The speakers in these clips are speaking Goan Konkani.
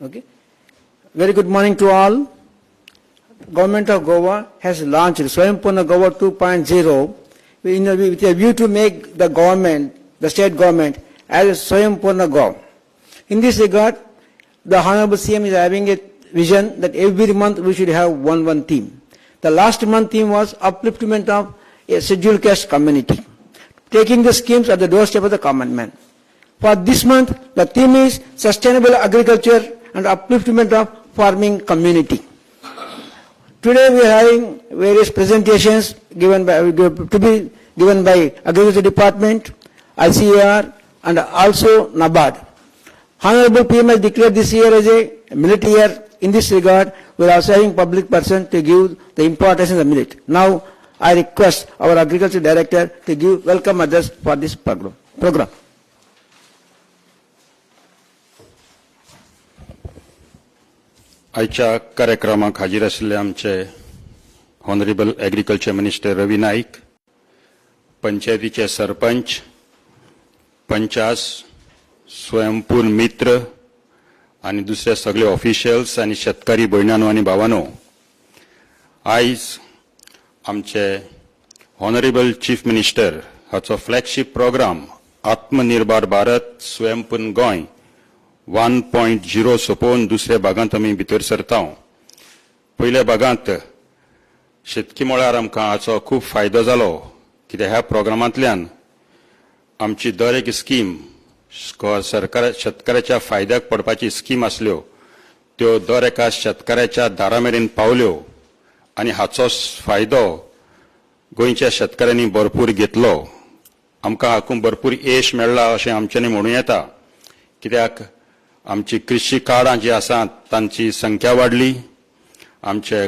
Okay. Very good morning to all. Government of Goa has launched Swayampurna Goa 2.0 with a view to make the government, the state government, as a Swayampurna Goa. In this regard, the Honorable CM is having a vision that every month we should have one theme. The last month theme was upliftment of a scheduled caste community, taking the schemes at the doorstep of the common man. For this month, the theme is sustainable agriculture and upliftment of farming community. Today we are having various presentations given by, to be given by Agriculture Department, ICAR, and also NABARD. Honorable PM has declared this year as a millet year. In this regard, we are also having public person to give the importance of the millet. Now, I request our Agriculture Director to give welcome address for this program. आयच्या कार्यक्रमाक हाजीर आशिल्ले आमचे honourable agriculture minister Ravi Naik, पंचायतीचे सरपंच, पंचास, स्वयंपूर्ण मित्र आनी दुसरे सगळे ऑफिशियल्स आनी शेतकारी भयणानो आनी भावानो, आयज आमचे ऑनरेबल चीफ मिनिस्टर हाचो फ्लॅगशीप प्रोग्राम आत्मनिर्भर भारत स्वयंपूर्ण गोंय 1.0 सोंपोवन दुसऱ्या भागांत आमी भितर सरता. पयल्या भागांत शेतकी मळार आमकां हाचो खूब फायदो जालो, कित्याक ह्या प्रोग्रामांतल्यान आमची दर एक स्कीम सरकार शेतकऱ्याच्या फायद्याक पडपाची स्कीम आसल्यो त्यो दर एका शेतकऱ्याच्या दारा मेरेन पावल्यो आनी हाचो फायदो गोंयच्या शेतकऱ्यांनी भरपूर घेतलो. आमकां हातूंत भरपूर येश मेळ्ळां अशें आमच्यांनी म्हणूं येता, कित्याक आमची कृशी कार्डां जी आसात तांची संख्या वाडली, आमचे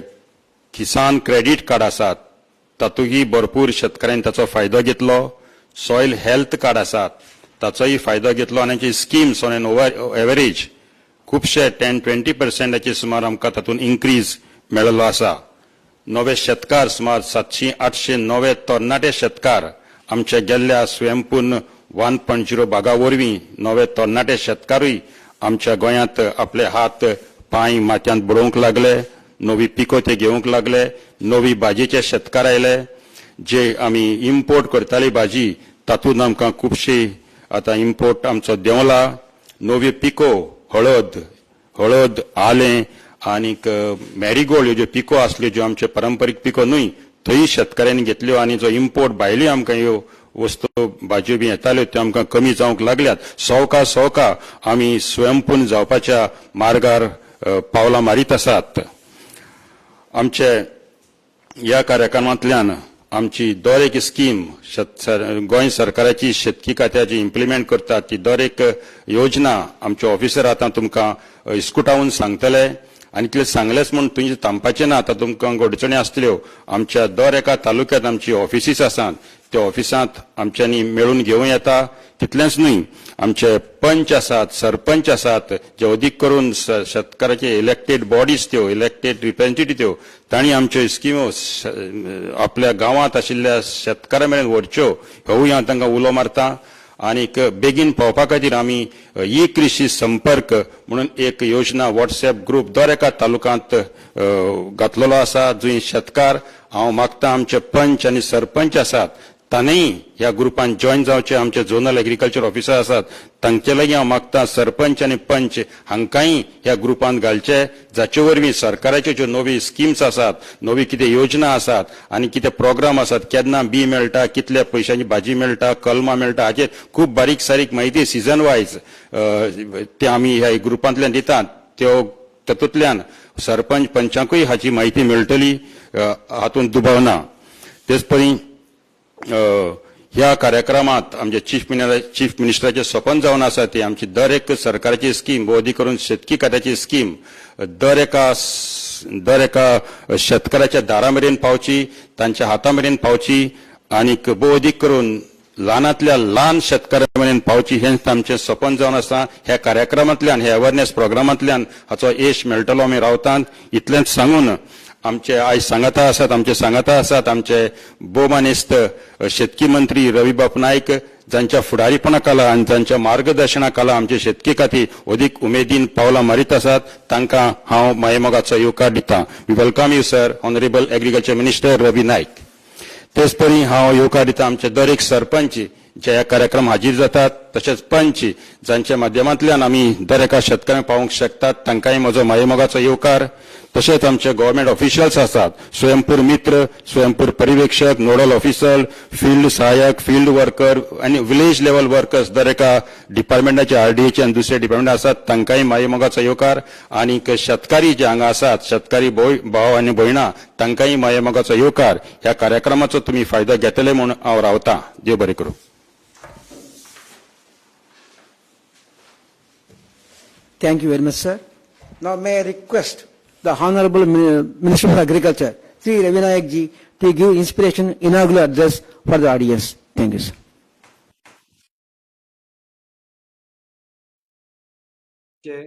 किसान क्रेडीट कार्ड आसात तातूंतय भरपूर शेतकऱ्यांनी ताचो फायदो घेतलो, सॉयल हेल्थ कार्ड आसात ताचोय फायदो घेतलो आनी आमची स्किम्स ऑन एन एवरेज खुबशे 10-20 पर्संटाचे सुमार आमकां तातूंत इन्क्रीज मेळिल्लो आसा. नवे शेतकार सुमार 700-800 नवे तरणाटे शेतकार आमच्या गेल्ल्या स्वयंपूर्ण 1.0 भागा वरवीं नवे तरणाटे शेतकारूय आमच्या गोंयांत आपले हात पांय मातयांत बुडोवंक लागले, नवी पिको ते घेवंक लागले, नवी भाजयेचे शेतकार आयले. जे आमी इम्पोर्ट करताली भाजी तातूंत आमकां खुबशी आतां इम्पोर्ट आमचो देंवला. नवी पिको हळद, आलें आनीक मॅरीगोल्ड ह्यो ज्यो पिको आसल्यो, ज्यो आमच्यो परंपरीक पिको न्हय, थंय शेतकऱ्यांनी घेतल्यो आनी जो इम्पोर्ट भायल्यो आमकां ह्यो वस्तू भाजयो बी येताल्यो त्यो आमकां कमी जावंक लागल्यात. सवका सवका आमी स्वयंपूर्ण जावपाच्या मार्गार पावलां मारीत आसात. आमचे ह्या कार्यक्रमांतल्यान आमची दर एक स्कीम गोंय सरकाराची शेतकी खात्याची इम्प्लिमेंट करतात ती दर एक योजना आमचे ऑफिसर आतां तुमकां इस्कुटावन सांगतले आनी तितलें सांगलेंच म्हूण तुमचें थांबपाचें ना. आतां तुमकां अडचणी आसतल्यो, आमच्या दर एका तालुक्यांत आमची ऑफिसीस आसात, त्या ऑफिसांत आमच्यांनी मेळून घेवं येता. तितलेंच न्हय, आमचे पंच आसात, सरपंच आसात, जे अदीक करून शेतकाराचे इलेक्टेड बॉडीज, त्यो इलेक्टेड रिप्रेझेंटेटिव्ह, त्यो तांणी आमच्यो स्किमो आपल्या गांवांत आशिल्ल्या शेतकारां मेरेन व्हरच्यो होवूय हांव तांकां उलो मारता. आनीक बेगीन पावपा खातीर आमी ई कृशी संपर्क म्हणून एक योजना वॉट्सएप ग्रुप दर एका तालुक्यांत घातलेलो आसा, जंय शेतकार, हांव मागता आमचे पंच आनी सरपंच आसात तांणीय ह्या ग्रुपान जॉयन जावचे. आमचे झोनल एग्रीकल्चर ऑफिसर आसात तांचे लागीं हांव मागता सरपंच आनी पंच हांकांय ह्या ग्रुपान घालचे, जाचे वरवीं सरकाराच्यो ज्यो नवी स्किम्स आसात, नवी कितें योजना आसात आनी कितें प्रोग्राम आसात, केन्ना बी मेळटा, कितल्या पयशांची भाजी मेळटा, कलमां मेळटा, हाचेर खूब बारीक सारीक म्हायती सिजन वायज ते आमी ह्या ग्रुपांतल्यान दितात. त्यो तातूंतल्यान सरपंच पंचांकूय हाची म्हायती मेळटली हातूंत दुबाव ना. तेच परी ह्या कार्यक्रमात आमचे चीफ मिनिस्टराचे सपन जावन आसा ती आमची दर एक सरकाराची स्कीम, अदीक करून शेतकी खात्याची स्कीम दर एका शेतकऱ्याच्या दारा मेरेन पावची, तांच्या हाता मेरेन पावची आनीक भोव अदीक करून ल्हानांतल्या ल्हान शेतकऱ्या मेरेन पावची, हेंच आमचें सपन जावन आसा. ह्या कार्यक्रमांतल्यान, ह्या अवेरनेस प्रोग्रामांतल्यान हाचो येश मेळटलो आमी रावतात. इतलेंच सांगून आमचे आयज सांगाता आसात, आमचे सांगाता आसात आमचे भोवमानेस्त शेतकी मंत्री रवीबाब नायक. जांच्या फुडारीपणा खाला आनी जांच्या मार्गदर्शना खाला आमचे शेतकी खातीर अदीक उमेदीन पावलां मारीत आसात तांकां हांव मायेमोगाचो येवकार दितां. We welcome you sir, honourable agriculture minister Ravi Naik. तेच परी हांव येवकार दिता आमचे दर एक सरपंच जे ह्या कार्यक्रम हाजीर जातात, तशेंच पंच जांच्या माध्यमांतल्यान आमी दर एका शेतकऱ्यांक पावोवंक शकतात तांकांय म्हजो मायेमोगाचो येवकार. तशेंच आमचे गव्हर्मेंट ऑफिशियल्स आसात, स्वयंपूर मित्र, स्वयंपूर परिवेक्षक, नोडल ऑफिसर, फिल्ड सहाय्यक, फिल्ड वर्कर आनी विलेज लेवल वर्कर्स दर एका डिपार्टमेंटाचे, आरडीएचे आनी दुसरे डिपार्टमेंट आसात तांकांय मायेमोगाचो येवकार. आनीक शेतकारी जे हांगा आसात, शेतकारी भाव आनी भयणां, तांकांय मायेमोगाचो येवकार. ह्या कार्यक्रमाचो तुमी फायदो घेतले म्हूण हांव रावतां. देव बरें करूं. Thank you very much, sir. Now may I request the Honorable Minister for Agriculture, Sri Ravi Naik ji, to give inspiration inaugural address for the audience. Thank you, sir. चे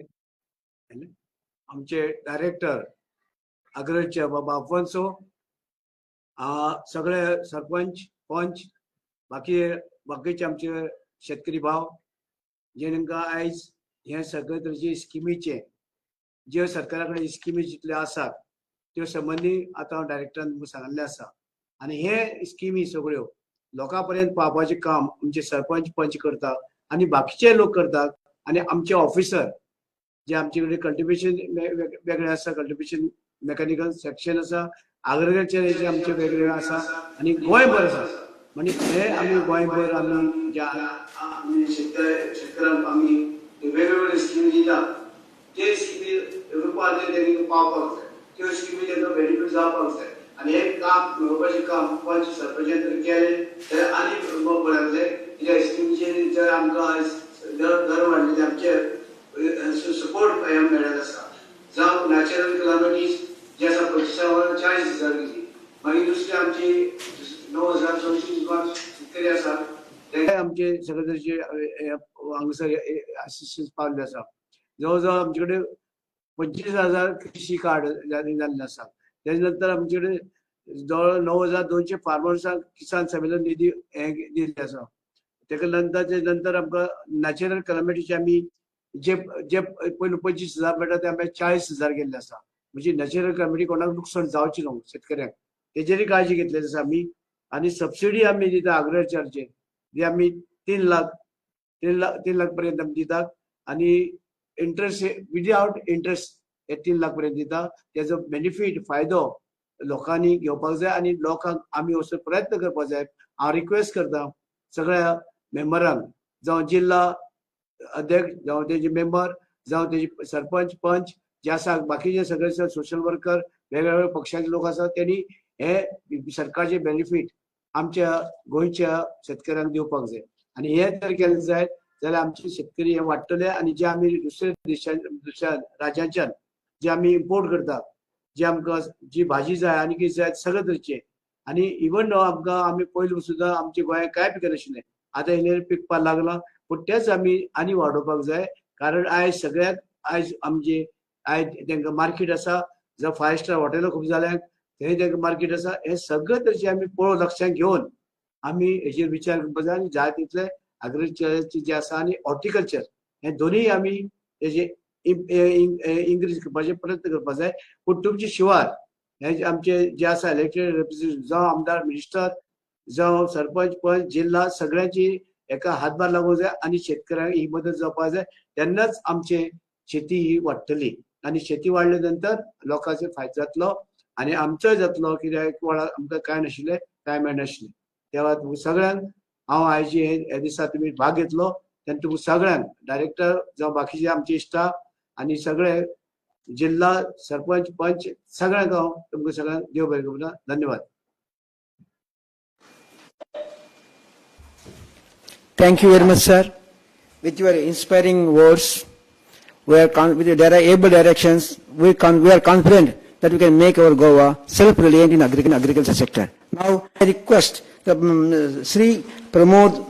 आमचे डायरेक्टर अग्रजचे बाबा अफोन्सो, सगळे सरपंच, पंच, बाकी बाकीचे आमचे शेतकरी भाव, जे तांकां आयज हे सगळे तरेचे स्किमीचे ज्यो सरकारा कडेन स्किमी जितल्यो आसात त्यो संबंदी आतां हांव डायरेक्टरान तुमकां सांगिल्लें आसा. आनी हे स्किमी सगळ्यो लोकां पर्यंत पावपाचें काम आमचे सरपंच, पंच करता आनी बाकीचे लोक करतात. आनी आमचे ऑफिसर जे आमचे कडेन कल्टिवेशन वेगळें आसा, कल्टिवेशन मेकॅनिकल सेक्शन आसा, एग्रीकल्चर आमचे वेगळे आसा आनी गोंयभर आसा. म्हणजे हे आमी गोंयभर आमी ज्या आमी शेतकऱ्यांक आमी वेगवेगळे स्किमी दिता ते स्किमी रुपांतर तांकां पावपाक जाय, त्यो स्किमी तांकां बेनिफीट जावपाक जाय. आनी हें काम मेळोवपाचें काम पंच सरपंचान जर केलें जाल्यार आनी बरें जातलें. कित्याक स्किमीचेर जर आमकां आयज दर वाडलेले आमचे सपोर्ट मेळत आसा. जावं नॅचरल कलामिटीज जे आसा 25,000 40,000 गेली, मागीर दुसरी आमची 9,200 सुमार शेतकरी आसा ते आमचे सगळे तरेचे हांगासर असिस्टन्स पावल्ले आसा. जवळ जवळ आमचे कडेन 25,000 कृषी कार्ड जाल्ले आसा. तेजे नंतर आमचे कडेन जवळ 9,200 फार्मर्सांक किसान संमेलन निधी हे दिल्ले आसा. तेका नंतर तेजे नंतर आमकां नॅचरल कलामिटीचे आमी जे जे पयलू 25,000 मेळटा ते आमी 40,000 केल्ले आसा. म्हणजे नॅचरल कलामिटी कोणाक लुकसाण जावचें न्हू शेतकऱ्यांक, तेजेरय काळजी घेतलेली आसा आमी. आनी सबसिडी आमी दिता एग्रीकल्चरचेर, जी आमी 3 लाख 3 लाख पर्यंत आमी दितात आनी इंट्रस्ट, विदावट इंट्रस्ट हे 3 लाख पर्यंत दिता. तेजो बेनिफीट, फायदो लोकांनी घेवपाक जाय आनी लोकांक आमी वचून प्रयत्न करपाक जाय. हांव रिक्वेस्ट करता सगळ्या मेंबरांक, जावं जिल्हा अध्यक्ष, जावं तेजे मेंबर, जावं तेजे सरपंच, पंच जे आसा, बाकीचे सगळे सोशल वर्कर, वेगवेगळ्या पक्षाचे लोक आसा, तेणी हे सरकारचे बेनिफीट आमच्या गोंयच्या शेतकऱ्यांक दिवपाक जाय. आनी हे जर केलें जायत जाल्यार आमचे शेतकरी हे वाडटले. आनी जे आमी दुसऱ्या देशान, दुसऱ्या राज्यांच्यान जे आमी इम्पोर्ट करता, जे आमकां जी भाजी जाय आनी कितें जाय सगळे तरेचे, आनी इवन आमकां आमी पयलू सुद्दां आमच्या गोंयांत कांय पिकनाशिल्लें, आतां इल्लें पिकपाक लागलां, पूण तेच आमी आनी वाडोवपाक जाय. कारण आयज सगळ्याक आयज आमचे आयज तांकां मार्केट आसा. जावं फायव स्टार हॉटेलां खूब जाल्यात, थंय तांकां मार्केट आसा. हे सगळे तरेचे आमी पळोवन लक्षांत घेवन आमी हेजेर विचार करपाक जाय. आनी जाय तितले एग्रीकल्चराचे जे आसा आनी हॉर्टिकल्चर हे दोनूय आमी हेजे इन्क्रीज करपाचे प्रयत्न करपाक जाय. पूण तुमचे शिवार हे आमचे जे आसा इलेक्टेड रिप्रेझेंटेटिव्ह, जावं आमदार, मिनिस्टर, जावं सरपंच, पंच, जिल्हा, सगळ्यांची एका हातभार लागूंक जाय आनी शेतकऱ्यांक ही मदत जावपाक जाय. तेन्नाच आमचे शेती ही वाडटली आनी शेती वाडले नंतर लोकांचो फायदो जातलो आनी आमचोय जातलो. कित्याक वेळार आमकां कांय नाशिल्लें, कांय मेळनाशिल्लें. तेव्हा तुमकां सगळ्यांक हांव आयज हे दिसा तुमी भाग घेतलो तेन्ना तुमकां सगळ्यांक, डायरेक्टर जावं बाकीचे आमचे स्टाफ आनी सगळे जिल्हा सरपंच, पंच, सगळ्यांक हांव तुमकां सगळ्यांक देव बरें करूं. धन्यवाद. Thank you very much, sir. With your inspiring words, with your able directions, we are confident that we can make our Goa self-reliant in agriculture sector. Now, I request the Sri Pramod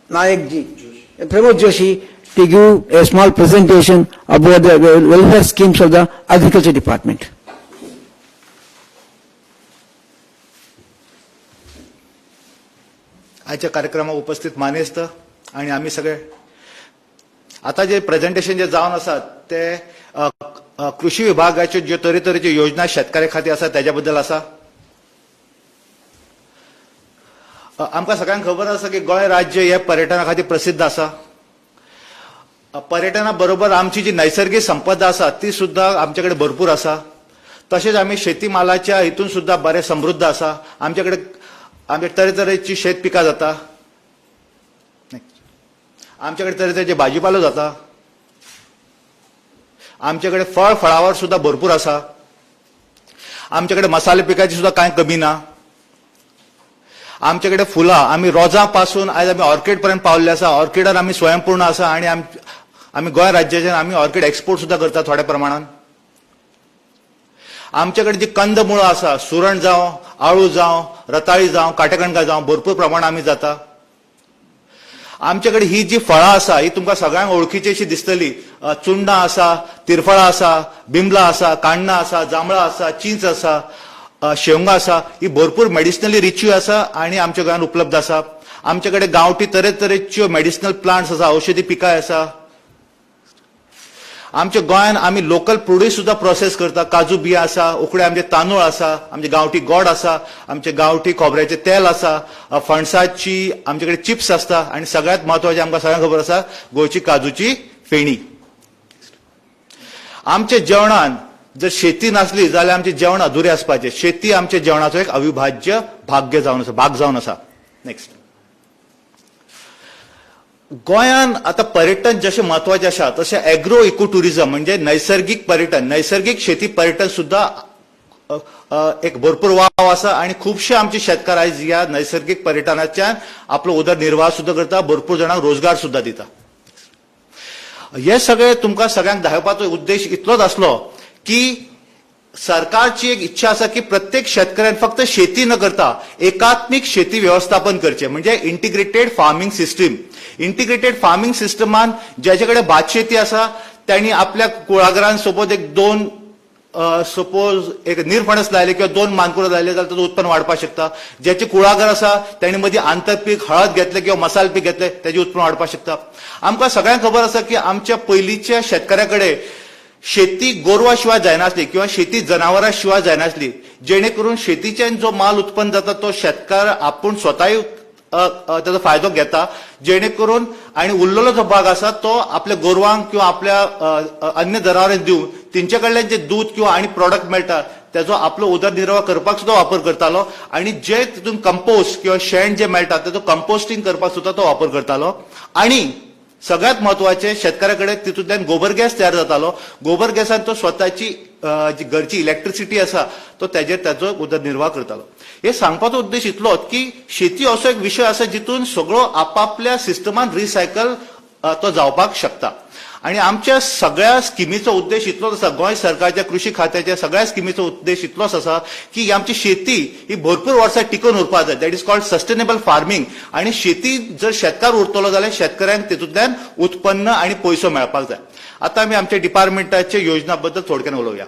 Nayak ji, Pramod Joshi, to give a small presentation about the welfare schemes of the agriculture department. आयच्या कार्यक्रमाक उपस्थित मानेस्त आणि आमी सगळे, आता जे प्रेझेंटेशन जे जावन आसा ते अ, अ, कृषी विभागाच्यो ज्यो तरेतरेच्यो योजना शेतकाऱ्या खातीर आसा तेज्या बद्दल आसा. आमकां सगळ्यांक खबर आसा की गोंय राज्य हे पर्यटना खातीर प्रसिद्ध आसा. पर्यटना बरोबर आमची जी नैसर्गिक संपदा आसा ती सुद्दां आमचे कडेन भरपूर आसा. तशेंच आमी शेती मालाच्या हितून सुद्दां बरे समृद्ध आसा. आमचे कडेन आमचे तरेतरेची शेत पिकां जाता, आमचे कडेन तरेतरेचे भाजीपालो जाता, आमचे कडेन फळ फळावर सुद्दां भरपूर आसा, आमचे कडेन मसाले पिकाची सुद्दां कांय कमी ना. आमचे कडेन फुलां, आमी रोजां पासून आयज आमी ऑर्किड पर्यंत पावल्ले आसा. ऑर्किडान आमी स्वयंपूर्ण आसा आनी आमी गोंय राज्याच्यान आमी ऑर्किड एक्सपोर्ट सुद्दां करता थोड्या प्रमाणान. आमचे कडेन जी कंदमुळां आसा, सुरण जावं, आळू जावं, रताळी जावं, काटेकणकां जावं, भरपूर प्रमाणान आमी जाता. आमचे कडेन ही जी फळां आसा ही तुमकां सगळ्यांक ओळखीची अशी दिसतली. चुंडां आसा, तिरफळां आसा, बिमलां आसा, काण्णां आसा, जांबळां आसा, चिंच आसा, शेवंगां आसा. ही भरपूर मेडिसिनली रिचूय आसा आनी आमच्या गोंयांत उपलब्ध आसा. आमचे कडेन गांवठी तरेतरेच्यो मेडिसिनल प्लांट्स आसा, औषधी पिकां आसा. आमच्या गोंयान आमी लोकल प्रोड्यूस सुद्दां प्रोसेस करता. काजू बियां आसा, उकडे आमचे तांदूळ आसा, आमचे गांवठी गोड आसा, आमचे गांवठी खोबऱ्याचें तेल आसा, फणसाची आमचे कडेन चिप्स आसता आनी सगळ्यांत म्हत्वाचें आमकां सगळ्यांक खबर आसा, गोंयची काजूची फेणी. आमच्या जेवणान जर शेती नासली जाल्यार आमचें जेवण अधुरें आसपाचें. शेती आमच्या जेवणाचो एक अविभाज्य भाग्य जावन आसा, भाग जावन आसा. नेक्स्ट. गोंयान आतां पर्यटन जशें म्हत्वाचें आसा तशें एग्रो इको टुरिझम म्हणजे नैसर्गीक पर्यटन, नैसर्गीक शेती पर्यटन सुद्दां एक भरपूर वाव आसा आनी खुबशे आमचे शेतकार आयज ह्या नैसर्गीक पर्यटनाच्यान आपलो उदरनिर्वाह सुद्दां करता, भरपूर जाणांक रोजगार सुद्दां दिता. हे सगळे तुमकां सगळ्यांक दाखोवपाचो उद्देश इतलोच आसलो की सरकारची एक इच्छा आसा की प्रत्येक शेतकऱ्यान फक्त शेती न करता एकात्मीक शेती वेवस्थापन करचें, म्हणजे integrated farming system. Integrated farming सिस्टमान ज्याचे कडेन भात शेती आसा त्यांनी आपल्या कुळागरान सपोज एक दोन, सपोज एक निरफणस लायले किंवा दोन मानकुराद लायले जाल्यार ताचो उत्पन्न वाडपाक शकता. ज्याचे कुळागर आसा ताणी मदीं आंतरपीक हळद घेतले किंवा मसाल पीक घेतले, ताजें उत्पन्न वाडपाक शकता. आमकां सगळ्यांक खबर आसा की आमच्या पयलींच्या शेतकऱ्या कडेन शेती गोरवा शिवाय जायनासली किंवा शेती जनावरां शिवाय जायनासली, जेणे करून शेतीच्यान जो माल उत्पन्न जाता तो शेतकार आपूण स्वताय अ, अ, ताचो फायदो घेता, जेणे करून आनी उरलेलो जो भाग आसा तो आपल्या गोरवांक किंवा आपल्या अ, अ, अन्य जनावरांक दिवन तेंचे कडल्यान जे दूद किंवा आनी प्रोडक्ट मेळटा तेजो आपलो उदरनिर्वाह करपाक सुद्दां वापर करतालो आनी जे तितून कंपोस्ट किंवा शेण जे मेळटा तेजो कंपोस्टींग करपाक सुद्दां तो वापर करतालो. आनी सगळ्यात म्हत्वाचें, शेतकऱ्या कडेन तितूंतल्यान गोबर गॅस तयार जातालो. गोबर गॅसान तो स्वताची जी घरची इलेक्ट्रिसिटी आसा तो तेजेर ताचो उदरनिर्वाह करतालो. हे सांगपाचो उद्देश इतलोच की शेती असो एक विशय आसा जितून सगळो आपापल्या सिस्टमान रिसायकल तो जावपाक शकता. आणि आमच्या सगळ्या स्किमीचो उद्देश इतलोच आसा, गोंय सरकारच्या कृषी खात्याच्या सगळ्या स्किमीचो उद्देश इतलोच आसा की आमची शेती ही भरपूर वर्सां टिकून उरपाक जाय. That is called sustainable farming. आणि शेती जर शेतकार उरतलो जाल्यार शेतकऱ्यांक तितूंतल्यान उत्पन्न आनी पयसो मेळपाक जाय. आता आमी आमच्या डिपार्टमेंटाच्या योजना बद्दल थोडक्यान उलोवया.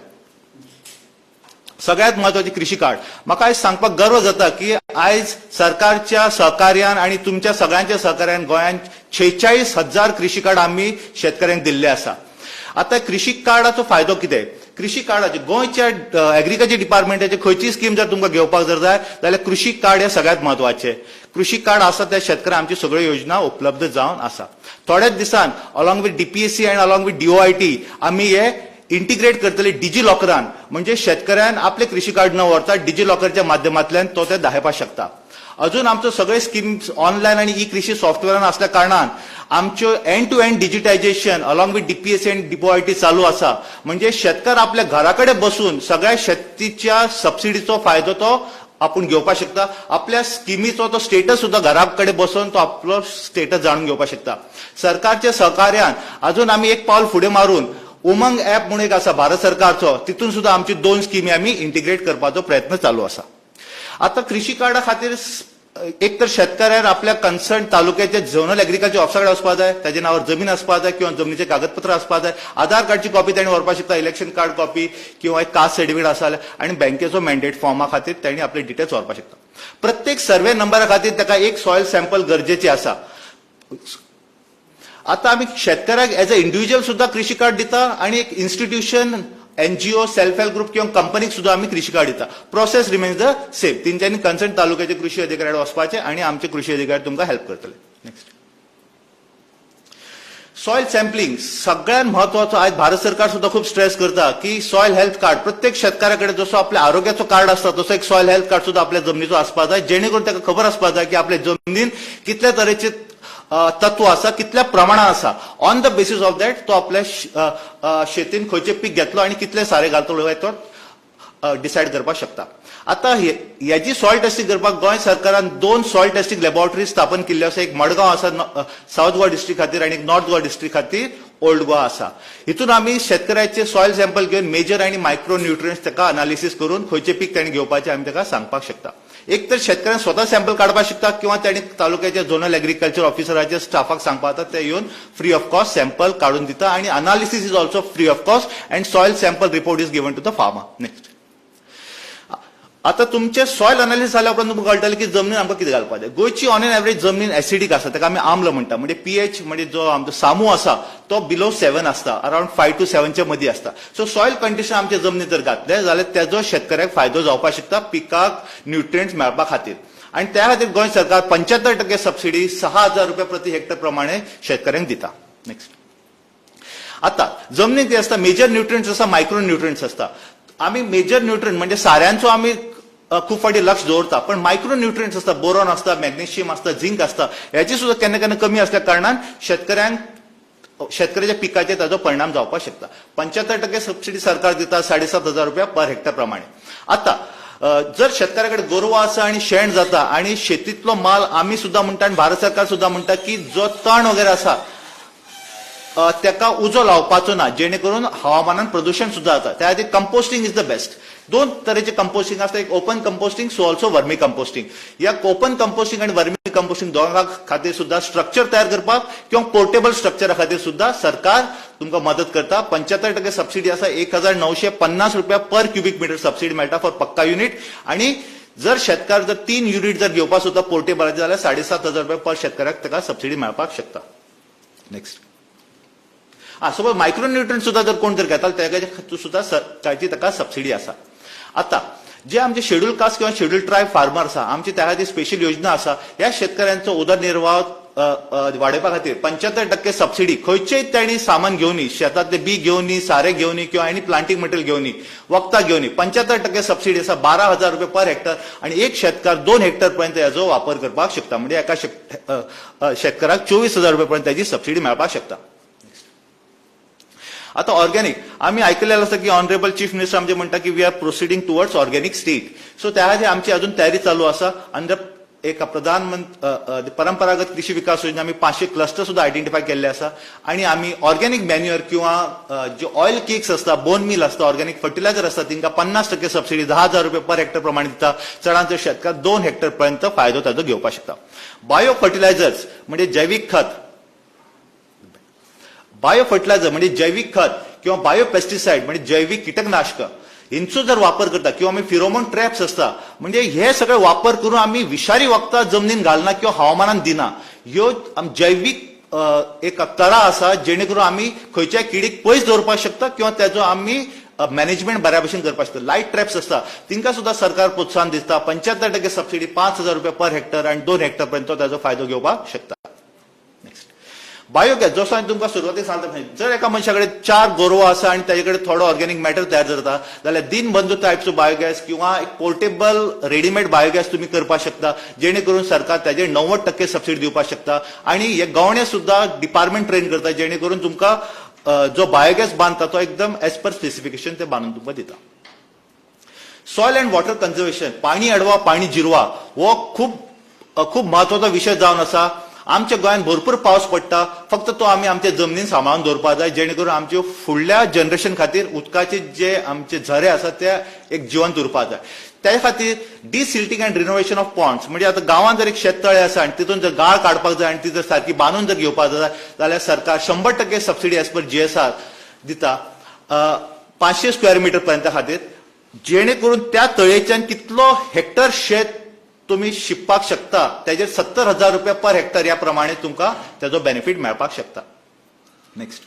सगळ्यात म्हत्वाची कृषी कार्ड. म्हाका आयज सांगपाक गर्व जाता की आयज सरकारच्या सहकार्यान आणि तुमच्या सगळ्यांच्या सहकार्यान गोंयांत 46,000 कृषी कार्ड आमी शेतकऱ्यांक दिल्ले आसा. आता कृषी कार्डाचो फायदो कितें? कृषी कार्डाचे, गोंयच्या एग्रीकल्चर डिपार्टमेंटाची खंयची स्कीम जर तुमकां घेवपाक जर जाय जाल्यार कृषी कार्ड हे सगळ्यात म्हत्वाचें. कृषी कार्ड आसा त्या शेतकऱ्यांक आमची सगळ्यो योजना उपलब्ध जावन आसा. थोड्याच दिसान अलॉंग विथ डीपीएससी आनी अलॉंग विथ डीओआयटी आमी हे इंटिग्रेट करतले डिजी लॉकरान, म्हणजे शेतकऱ्यान आपले कृषी कार्ड न व्हरता डिजी लॉकरच्या माध्यमांतल्यान तो ते दाखयपाक शकता. अजून आमचो सगळे स्किम्स ऑनलायन आनी ई कृषी सॉफ्टवेअरान असल्या कारणान आमच्यो end to end digitization along with DPSC आनी डीओआयटी चालू आसा. म्हणजे शेतकार आपल्या घरा कडेन बसून सगळ्या शेतीच्या सबसिडीचो फायदो तो आपूण घेवपाक शकता. आपल्या स्किमीचो तो स्टेटस सुद्दां घरा कडेन बसून तो आपलो स्टेटस जाणून घेवपाक शकता. सरकारच्या सहकार्यान अजून आमी एक पावल फुडें मारून उमंग ऍप म्हणून एक आसा भारत सरकारचो, तितून सुद्दां आमची दोन स्किमी आमी इंटिग्रेट करपाचो प्रयत्न चालू आसा. आता कृषी कार्डा खातीर एक तर शेतकऱ्यान आपल्या कन्सर्न तालुक्याच्या झोनल एग्रीकल्चर ऑफिसा कडेन वचपाक जाय, ताच्या नांवार जमीन आसपाक जाय किंवा जमनीचे कागदपत्र आसपाक जाय, आधार कार्डची कॉपी ताणें व्हरपाक शकता, इलेक्शन कार्ड कॉपी किंवा एक कास्ट सर्टिफिकेट आसा जाल्यार आनी बँकेचो मॅन्डेट फॉर्मा खातीर ताणें आपले डिटेल्स व्हरपाक शकता. प्रत्येक सर्वे नंबरा खातीर ताका एक सॉयल सॅम्पल गरजेचे आसा. आता आमी शेतकऱ्याक एज अ इंडिव्हिज्युअल सुद्धा कृषी कार्ड दिता आणि एक institution, NGO, self help group किंवा कंपनीक सुद्धा आमी कृषी कार्ड दिता. Process remains the same. तेंच्यांनी कन्सर्न तालुक्याचे कृषी अधिकारी वचपाचे आणि आमचे कृषी अधिकारी तुमकां हेल्प करतले. नेक्स्ट. सॉयल सॅम्पलिंग सगळ्यात महत्वाचो. आयज भारत सरकार सुद्धा खूप स्ट्रेस करता की सॉयल हेल्थ कार्ड प्रत्येक शेतकऱ्याकडे, जसो आपल्या आरोग्याचो कार्ड आसता तसो एक सॉयल हेल्थ कार्ड सुद्धा आपल्या जमनीचो आसपाक जाय, जेणे करून ताका खबर आसपाक जाय की आपल्या जमनीन कितल्या तरेचे तत्व आसा, कितल्या प्रमाणात आसा. On the basis of that तो आपल्या शेतीन खंयचें पीक घेतलो आनी कितले सारें घालतलो हें तो डिसायड करपाक शकता. आता हेजी सॉयल टेस्टिंग करपाक गोंय सरकारान दोन सॉयल टेस्टिंग लॅबोरेटरी स्थापन केल्ल्यो आसा. एक मडगांव आसा सावथ गोवा डिस्ट्रिक्ट खातीर आनी एक नॉर्थ गोवा डिस्ट्रिक्ट खातीर ओल्ड गोवा आसा. हितून आमी शेतकऱ्याचे सॉयल सॅम्पल घेवन मेजर आनी मायक्रो न्युट्रियंट्स ताका अनालिसीस करून खंयचे पीक ताणें घेवपाचें आमी ताका सांगपाक शकता. एक तर शेतकऱ्यान स्वता सॅम्पल काडपाक शकता किंवा ताणें तालुक्याच्या झोनल एग्रीकल्चर ऑफिसराच्या स्टाफाक सांगपाक जाता, ते येवन फ्री ऑफ कॉस्ट सॅम्पल काडून दिता आनी analysis is also free of cost and soil sample report is given to the farmer. Next. आता तुमचे सॉयल अनालिसिस जाल्या उपरांत तुमकां कळटलें की जमनीन आमकां कितें घालपाक जाय. गोंयची ऑन एन एवरेज जमनीन एसिडीक आसा, ताका आमी आम्ल म्हणटा. म्हणजे पीएच, म्हणजे जो आमचो सामू आसा तो बिलो 7 आसता, अरावंड 5 टू 7च्या मदीं आसता. सो सॉयल कंडिशन आमच्या जमनीत जर घातले जाल्यार तेजो शेतकऱ्याक फायदो जावपाक शकता पिकाक न्युट्रियंट्स मेळपा खातीर. आनी त्या खातीर गोंय सरकार 75% सबसिडी 6,000 रुपया प्रति हेक्टर प्रमाणे शेतकऱ्यांक दिता. नेक्स्ट. आता जमनीत कितें आसता? मेजर न्युट्रियंट्स आसता, मायक्रो न्युट्रियंट्स आसता. आमी मेजर न्युट्रियंट म्हणजे साऱ्यांचो आमी खूब फावटी लक्ष दवरता, पण मायक्रो न्युट्रियंट्स आसता, बोरॉन आसता, मॅग्नेशियम आसता, झिंक आसता, हेची सुद्दां केन्ना केन्ना कमी असल्या कारणान शेतकऱ्याच्या पिकाचेर ताजो परिणाम जावपाक शकता. 75% सबसिडी सरकार दिता 7,500 रुपया पर हेक्टर प्रमाणे. आता जर शेतकऱ्याकडे गोरवां आसा आणि शेण जाता आणि शेतीतलो माल, आमी सुद्दां म्हणटा आनी भारत सरकार सुद्दां म्हणटा की जो तण वगैरे आसा ताका उजो लावपाचो ना, जेणे करून हवामानात प्रदूषण सुद्दां जाता. त्या खातीर कंपोस्टिंग is the best. दोन तरेचे कंपोस्टिंग आसता, एक open composting, so also vermi composting. ह्या ओपन कंपोस्टिंग आनी वर्मी कंपोस्टिंग दोगां खातीर सुद्दां स्ट्रक्चर तयार करपाक किंवा पोर्टेबल स्ट्रक्चरा खातीर सुद्दां सरकार तुमकां मदत करता. 75% सबसिडी आसा. 1950 रुपया पर क्युबीक मिटर सबसिडी मेळटा फॉर पक्का युनिट. आणि जर शेतकार जर तीन युनिट जर घेवपाक सोदता पोर्टेबलाचे जाल्यार 7,500 रुपया पर शेतकऱ्याक ताका सबसिडी मेळपाक शकता. नेक्स्ट. हा, सपोज मायक्रो न्युट्रियंट सुद्दां जर कोण जर घेता तेका सुद्दां ताची ताका सबसिडी आसा. आता जे आमचे शेड्यूल कास्ट किंवा शेड्यूल ट्रायब फार्मर आसा, आमची त्या खातीर स्पेशल योजना आसा. ह्या शेतकऱ्यांचो उदरनिर्वाह अ, अ, वाडोवपा खातीर 75% सबसिडी. खंयचेय तांणी सामान घेवनी, शेतांतले बी घेवनी, सारें घेवनी किंवा आनी प्लांटींग मटेरियल घेवनी, वखदां घेवनी, 75% सबसिडी आसा, 12,000 रुपया पर हेक्टर. आणि एक शेतकार 2 हेक्टर पर्यंत हेजो वापर करपाक शकता. म्हणजे एका शेत- अ, अ, शेतकाराक 24,000 रुपया पर्यंत ताजी सबसिडी मेळपाक शकता. आता ऑर्गॅनिक आम्ही ऐकलेलं आसा की ऑनरेबल चीफ मिनिस्टर आमचे म्हणटा की we are proceeding towards organic state. So त्या खातीर आमची अजून तयारी चालू आसा. अंडर एक प्रधानमंत्री परंपरागत कृषी विकास योजना आमी 500 क्लस्टर सुद्धा आयडेंटिफाय केल्ले आसा आणि आमी ऑर्गॅनिक मॅन्युअर किंवा जे ऑयल केक्स आसता, बोन मिल आसता, ऑर्गॅनिक फर्टिलायझर आसता, तांकां 50% सबसिडी 10,000 रुपये पर हेक्टर प्रमाणे दिता. चडांत चड शेतकार 2 हेक्टर पर्यंत फायदो ताजो घेवपाक शकता. बायो फर्टिलायझर्स म्हणजे जैवीक खत, बायो फर्टिलायझर म्हणजे जैविक खत किंवा बायो पेस्टिसायड म्हणजे जैविक कीटकनाशक हेंचो जर वापर करता किंवा आमी फिरोमोन ट्रॅप्स आसता, म्हणजे हे सगळे वापर करून आमी विशारी वखदां जमनीन घालना किंवा हवामानान दिना. ह्यो जैवीक एक तरा आसा जेणे करून आमी खंयच्याय किडीक पयस दवरपाक शकता किंवा तेजो आमी मॅनेजमेंट बऱ्या भशेन करपाक शकता. लायट ट्रॅप्स आसता, तांकां सुद्दां सरकार प्रोत्साहन दिता. 75% सबसिडी, 5,000 रुपया पर हेक्टर आनी 2 हेक्टर पर्यंत ताजो फायदो घेवपाक शकता. नेक्स्ट. बायोगॅस, जसो हांवें तुमकां सुरवातीक सांगता, जर एका मनशा कडेन चार गोरवां आसा आनी ताजे कडेन थोडो ऑर्गेनीक मॅटर तयार जाता जाल्यार दीनबंधू टायपचो बायोगॅस किंवा एक पोर्टेबल रेडीमेड बायोगॅस तुमी करपाक शकता, जेणे करून सरकार ताजेर 90% सबसिडी दिवपाक शकता. आनी हे गवणे सुद्दां डिपार्टमेंट ट्रेन करता, जेणे करून तुमकां जो बायोगॅस बांदता तो एकदम एज पर स्पेसिफिकेशन ते बांदून तुमकां दिता. सॉयल अँड वॉटर कन्झर्वेशन, पाणी अडवा पाणी जिरवा हो खूप खूप महत्वाचो विशय जावन आसा. आमच्या गोंयांत भरपूर पावस पडटा, फक्त तो आमी आमच्या जमनीन सांबाळून दवरपाक जाय, जेणे करून आमचे फुडल्या जनरेशन खातीर उदकाचे जे आमचे झरे आसात ते एक जिवंत उरपाक जाय. त्या खातीर desilting and renovation of ponds, म्हणजे आतां गांवांत जर एक शेततळे आसा आनी तितून जर गाळ काडपाक जाय आनी ती जर सारकी बांदून जर घेवपाक जाय जाल्यार सरकार 100% सबसिडी एज पर जीएसआर दिता 500 स्क्वेअर मिटर पर्यंत खातीर, जेणे करून त्या तळयेच्यान कितलो हेक्टर शेत तुमी शिंपपाक शकता. तेजेर 70,000 रुपया पर हेक्टर ह्या प्रमाणे तुमकां तेजो बेनिफीट मेळपाक शकता. Next,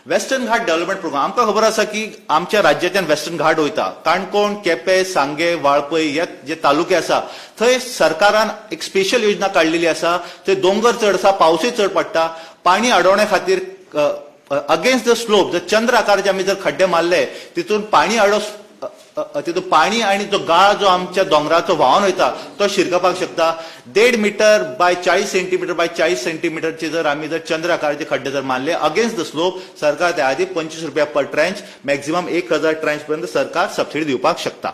Western Ghat Development Programme. आमकां खबर आसा की आमच्या राज्याच्यान वेस्टर्न घाट वयता. काणकोण, केपें, सांगे, वाळपय हे जे तालुके आसा, थंय सरकारान एक स्पेशल योजना काडलेली आसा. थंय दोंगर चड आसा, पावसूय चड पडटा. पाणी अडवण्या खातीर अगेन्स्ट the slope जर चंद्र आकाराचे आमी जर खड्डे मारले, तितून पाणी अडो तितून पाणी आणि जो गाळ जो आमच्या दोंगराचो व्हांवन वयता तो शिरकपाक शकता. 1.5 मिटर बाय 40 सेंटीमिटर बाय 40 सेंटीमिटरचे जर आमी जर चंद्र आकाराचे खड्डे जर मारले अगेन्स्ट the slope, सरकार त्या खातीर 25 रुपया पर ट्रेंच, मॅक्झिमम 1000 ट्रेंच पर्यंत सरकार सबसिडी दिवपाक शकता.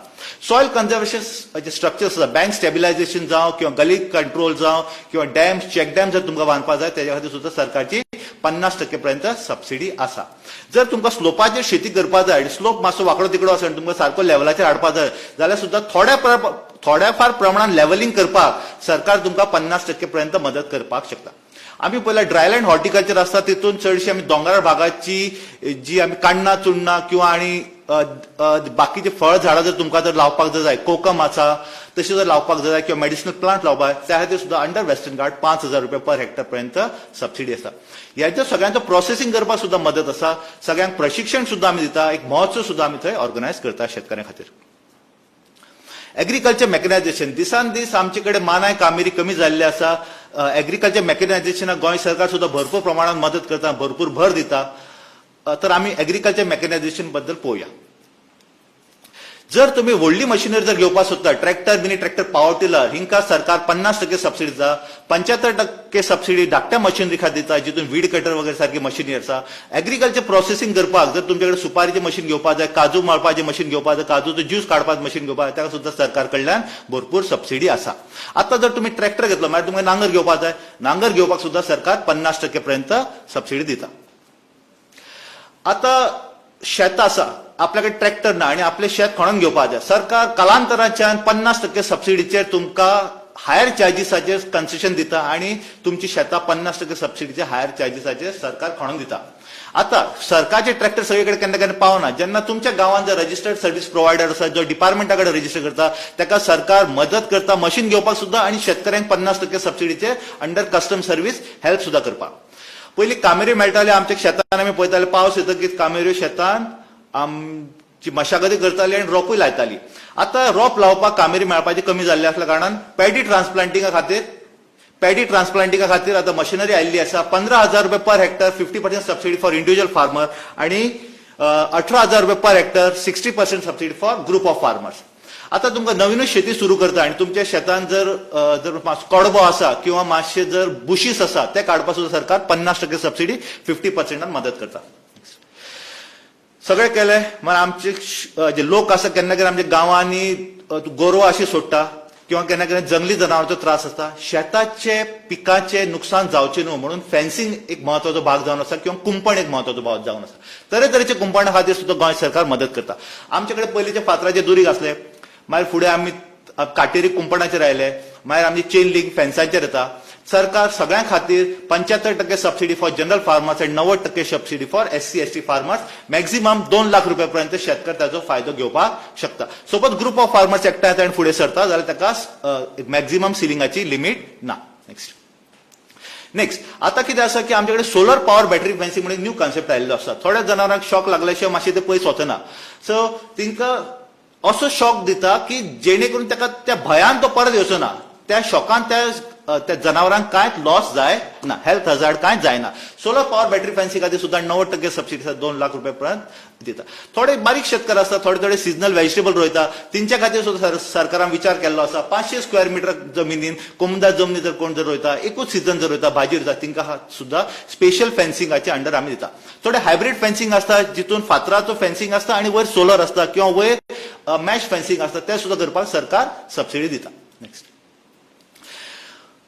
सॉयल कन्झर्वेशन जे स्ट्रक्चर्स आसा, बँक स्टेबिलायझेशन जावं किंवा गली कंट्रोल जावं किंवा डॅम, चेक डॅम जर तुमकां बांदपाक जाय, तेज्या खातीर सुद्दां सरकारची 50% पर्यंत सबसिडी आसा. जर तुमकां स्लोपाचेर शेती करपाक जाय, स्लोप मातसो वांकडो तिकडो आसा आनी तुमकां सारको लेवलाचेर हाडपाक जाय जाल्यार सुद्दां थोड्या फार प्रमाणान लेवलिंग करपाक सरकार तुमकां 50% पर्यंत मदत करपाक शकता. आमी पयल्या ड्रायलँड हॉर्टिकल्चर आसता, तितून चडशी आमी दोंगराळ भागाची जी आमी काण्णां, चुन्नां किंवा आनी अ, अ, बाकीचे फळ झाडां जर तुमकां जर लावपाक जर जाय, कोकम आसा तशें जर लावपाक जाय किंवा मेडिसिनल प्लांट लावपाक जाय, त्या खातीर सुद्दां अंडर वेस्टर्न घाट 5000 रुपया पर हेक्टर पर्यंत सबसिडी आसा. ह्याच्या सगळ्यांचो प्रोसेसिंग करपाक सुद्दां मदत आसा. सगळ्यांक प्रशिक्षण सुद्दां आमी दिता. एक महोत्सव सुद्दां आमी थंय ऑर्गनायज करता शेतकऱ्यां खातीर. एग्रीकल्चर मेकनायझेशन, दिसान दीस आमचे कडेन मानाय कामेरी कमी जाल्ले आसा. एग्रीकल्चर मेकनायझेशनाक गोंय सरकार सुद्दां भरपूर प्रमाणात मदत करता, भरपूर भर दिता. तर आमी एग्रीकल्चर मेकनायझेशन बद्दल पळोवया. जर तुम्ही व्हडली मशिनरी जर घेवपाक सोदता, tractor, mini tractor, power tiller, हिंका सरकार 50% सबसिडी दिता. 75% सबसिडी धाकट्या मशिनरी खातीर दिता, जितून वीड कटर वगैरे सारकी मशिनरी आसा. एग्रीकल्चर प्रोसेसिंग करपाक जर तुमचे कडेन सुपारीचें मशीन घेवपाक जाय, काजू मळपाचें मशीन घेवपाक जाय, काजूचो ज्यूस काडपाक मशीन घेवपाक जाय, ताका सुद्दां सरकार कडल्यान भरपूर सबसिडी आसा. आतां जर तुमी ट्रॅक्टर घेतलो, मागीर तुमकां नांगर घेवपाक जाय. नांगर घेवपाक सुद्दां सरकार 50% पर्यंत सबसिडी दिता. आता शेत आसा, आपल्याकडे ट्रॅक्टर ना आणि आपले शेत खणून घेवपाक जाय, सरकार कालांतराच्यान 50% सबसिडीचेर तुमकां हायर चार्जीसाचेर कन्सेशन दिता आणि तुमची शेतां 50% सबसिडीचे हायर चार्जीसाचेर सरकार खणून दिता. आता सरकारचे ट्रॅक्टर सगळीकडे केन्ना केन्ना पावना. जेन्ना तुमच्या गांवांत जर रजिस्टर्ड सर्व्हिस प्रोवायडर आसा, जो डिपार्टमेंटा कडेन रजिस्टर करता, ताका सरकार मदत करता मशीन घेवपाक सुद्दां आणि शेतकऱ्यांक 50% सबसिडीचेर अंडर कस्टम सर्व्हिस हेल्प सुद्दां करपाक. पयलीं कामेऱ्यो मेळटाले आमच्या शेतान. आमी पळयताले, पावस येतकीच कामेऱ्यो शेतान आमची मशागती करताली आनी रोपूय लायताली. आतां रोप लावपाक कामेरी मेळपाची कमी जाल्ली आसल्या कारणान पॅडी ट्रान्सप्लांटिंगा खातीर आतां मशिनरी आयिल्ली आसा. 15,000 रुपया per hectare, 50% subsidy for individual farmer आणि 18,000 रुपया per hectare, 60% subsidy for group of farmers. आता तुमकां नवीनच शेती सुरू करता आणि तुमच्या शेतान जर मातसो कडबो आसा किंवा मातशे जर बुशीस आसा, ते काडपाक सुद्दां सरकार 50% सबसिडी, 50%न मदत करता. सगळें केलें, मागीर आमचे जे लोक आसा, केन्ना केन्ना आमच्या गांवांनी गोरवां अशी सोडटा किंवा केन्ना केन्ना जंगली जनावरांचो त्रास आसता. शेताचे पिकाचे नुकसान जावचें न्हू म्हणून फेन्सिंग एक म्हत्वाचो भाग जावन आसा किंवा कुंपण एक म्हत्वाचो भाग जावन आसा. तरेतरेचे कुंपणा खातीर सुद्दां गोंय सरकार मदत करता. आमचे कडेन पयलींचे फातराचे दुरीग आसले, मागीर फुडें आमी काटेरी कुंपणाचेर आयले, मागीर आमची चेन लिंक फेन्साचेर येता. सरकार सगळ्यां खातीर 75% सबसिडी फॉर जनरल फार्मर्स आनी 90% subsidy for SC ST farmers. Maximum 2 lakh रुपया पर्यंत शेतकार ताचो फायदो घेवपाक शकता. सपोज ग्रुप ऑफ फार्मर्स एकठांय येता आनी फुडें सरता जाल्यार ताका मॅक्झिमम सिलिंगाची लिमीट ना. नेक्स्ट. नेक्स्ट, आता कितें आसा की आमचे कडेन सोलर पॉवर बॅटरी फेन्सिंग म्हणून न्यू कॉन्सेप्ट आयिल्लो आसा. थोड्या जनावरांक शॉक लागल्या शिवाय मातशें ते पयस वचना. सो तांकां असो शॉक दिता की जेणे करून ताका त्या भयान तो परत येवचो ना. त्या शॉकान त्या त्या जनावरांक कांयच लॉस जाय ना, हेल्थ हजार्ड कांयच जायना. सोलर पॉवर बॅटरी फेन्सिंग खातीर सुद्दां 90% सबसिडी आसा, 2 लाख रुपये पर्यंत दिता. थोडे बारीक शेतकार आसता, थोडे थोडे सिजनल व्हेजिटेबल रोयता, तेंच्या खातीर सुद्दां सरकारान विचार केल्लो आसा. 500 स्क्वेअर मिटर जमिनीन, कोमुनिदाद जमनी जर कोण जर रोयता, एकूच सिजन जर रोयता, भाजी रोयता, तेंकां सुद्दां स्पेशल फेन्सिंगाचे अंडर आमी दिता. थोडे हायब्रीड फेन्सिंग आसता, जितून फातराचो फेन्सिंग आसता आनी वयर सोलर आसता किंवा वयर मॅश फेन्सिंग आसता, ते सुद्दां करपाक सरकार सबसिडी दिता. नेक्स्ट,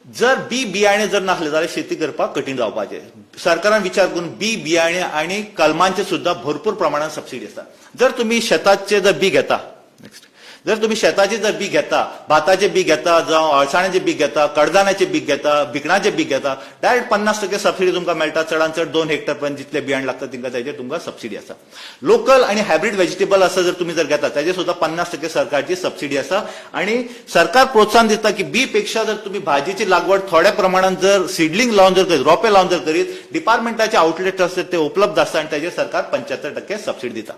जर बी बियाणे जर नासले जाल्यार शेती करपाक कठीण जावपाचें. सरकारान विचार करून बी बियाणे आनी कलमांचे सुद्दां भरपूर प्रमाणात सबसिडी आसा. जर तुमी शेताचे जर बी घेता, नेक्स्ट, जर तुमी शेताची जर बी घेता, भाताचे बी घेता, जावं अळसाण्याचे बी घेता, कडधान्याचे बी घेता, भिकणाचे बी घेता, डायरेक्ट 50% सबसिडी तुमकां मेळटा. चडान चड 2 हेक्टर पर्यंत जितले बियाण लागता तांकां ताजेर तुमकां सबसिडी आसा. लोकल आणि हायब्रीड व्हेजिटेबल आसा जर तुम्ही जर घेता, ताजेर सुद्दां 50% सरकारची सबसिडी आसा. आणि सरकार प्रोत्साहन दिता की बी पेक्षा जर तुम्ही भाजीची लागवड थोड्या प्रमाणात जर सिडलिंग लावन जर करीत, रोपे लावन जर करीत, डिपार्टमेंटाचे आउटलेट आसतात ते उपलब्ध आसता आणि ताजेर सरकार 75% सबसिडी दिता.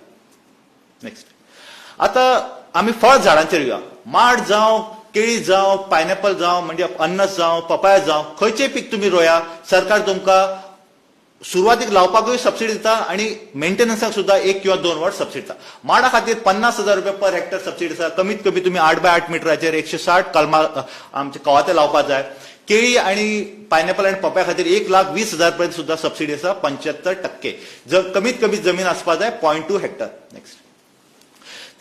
नेक्स्ट. आता आमी फळ झाडांचेर येवया. माड जावं, केळी जावं, पायनॅपल जावं, म्हणजे अननस जावं, पपाया जावं, खंयचेय पीक तुमी रोया, सरकार तुमकां सुरवातीक लावपाकूय सबसिडी दिता आणि मेंटेनन्साक सुद्धा 1 किंवा 2 वर्स सबसिडी दिता. माडा खातीर 50,000 रुपया पर हेक्टर सबसिडी आसा. कमीत कमी तुमी 8 बाय 8 मिटराचेर 160 कलमा आमचे कवाथे लावपाक जाय. केळी आणि पायनॅपल आणि पपया खातीर 1,20,000 पर्यंत सुद्धा सबसिडी आसा, 75%. जर कमीत कमी जमीन आसपाक जाय 0.2 हेक्टर. नेक्स्ट.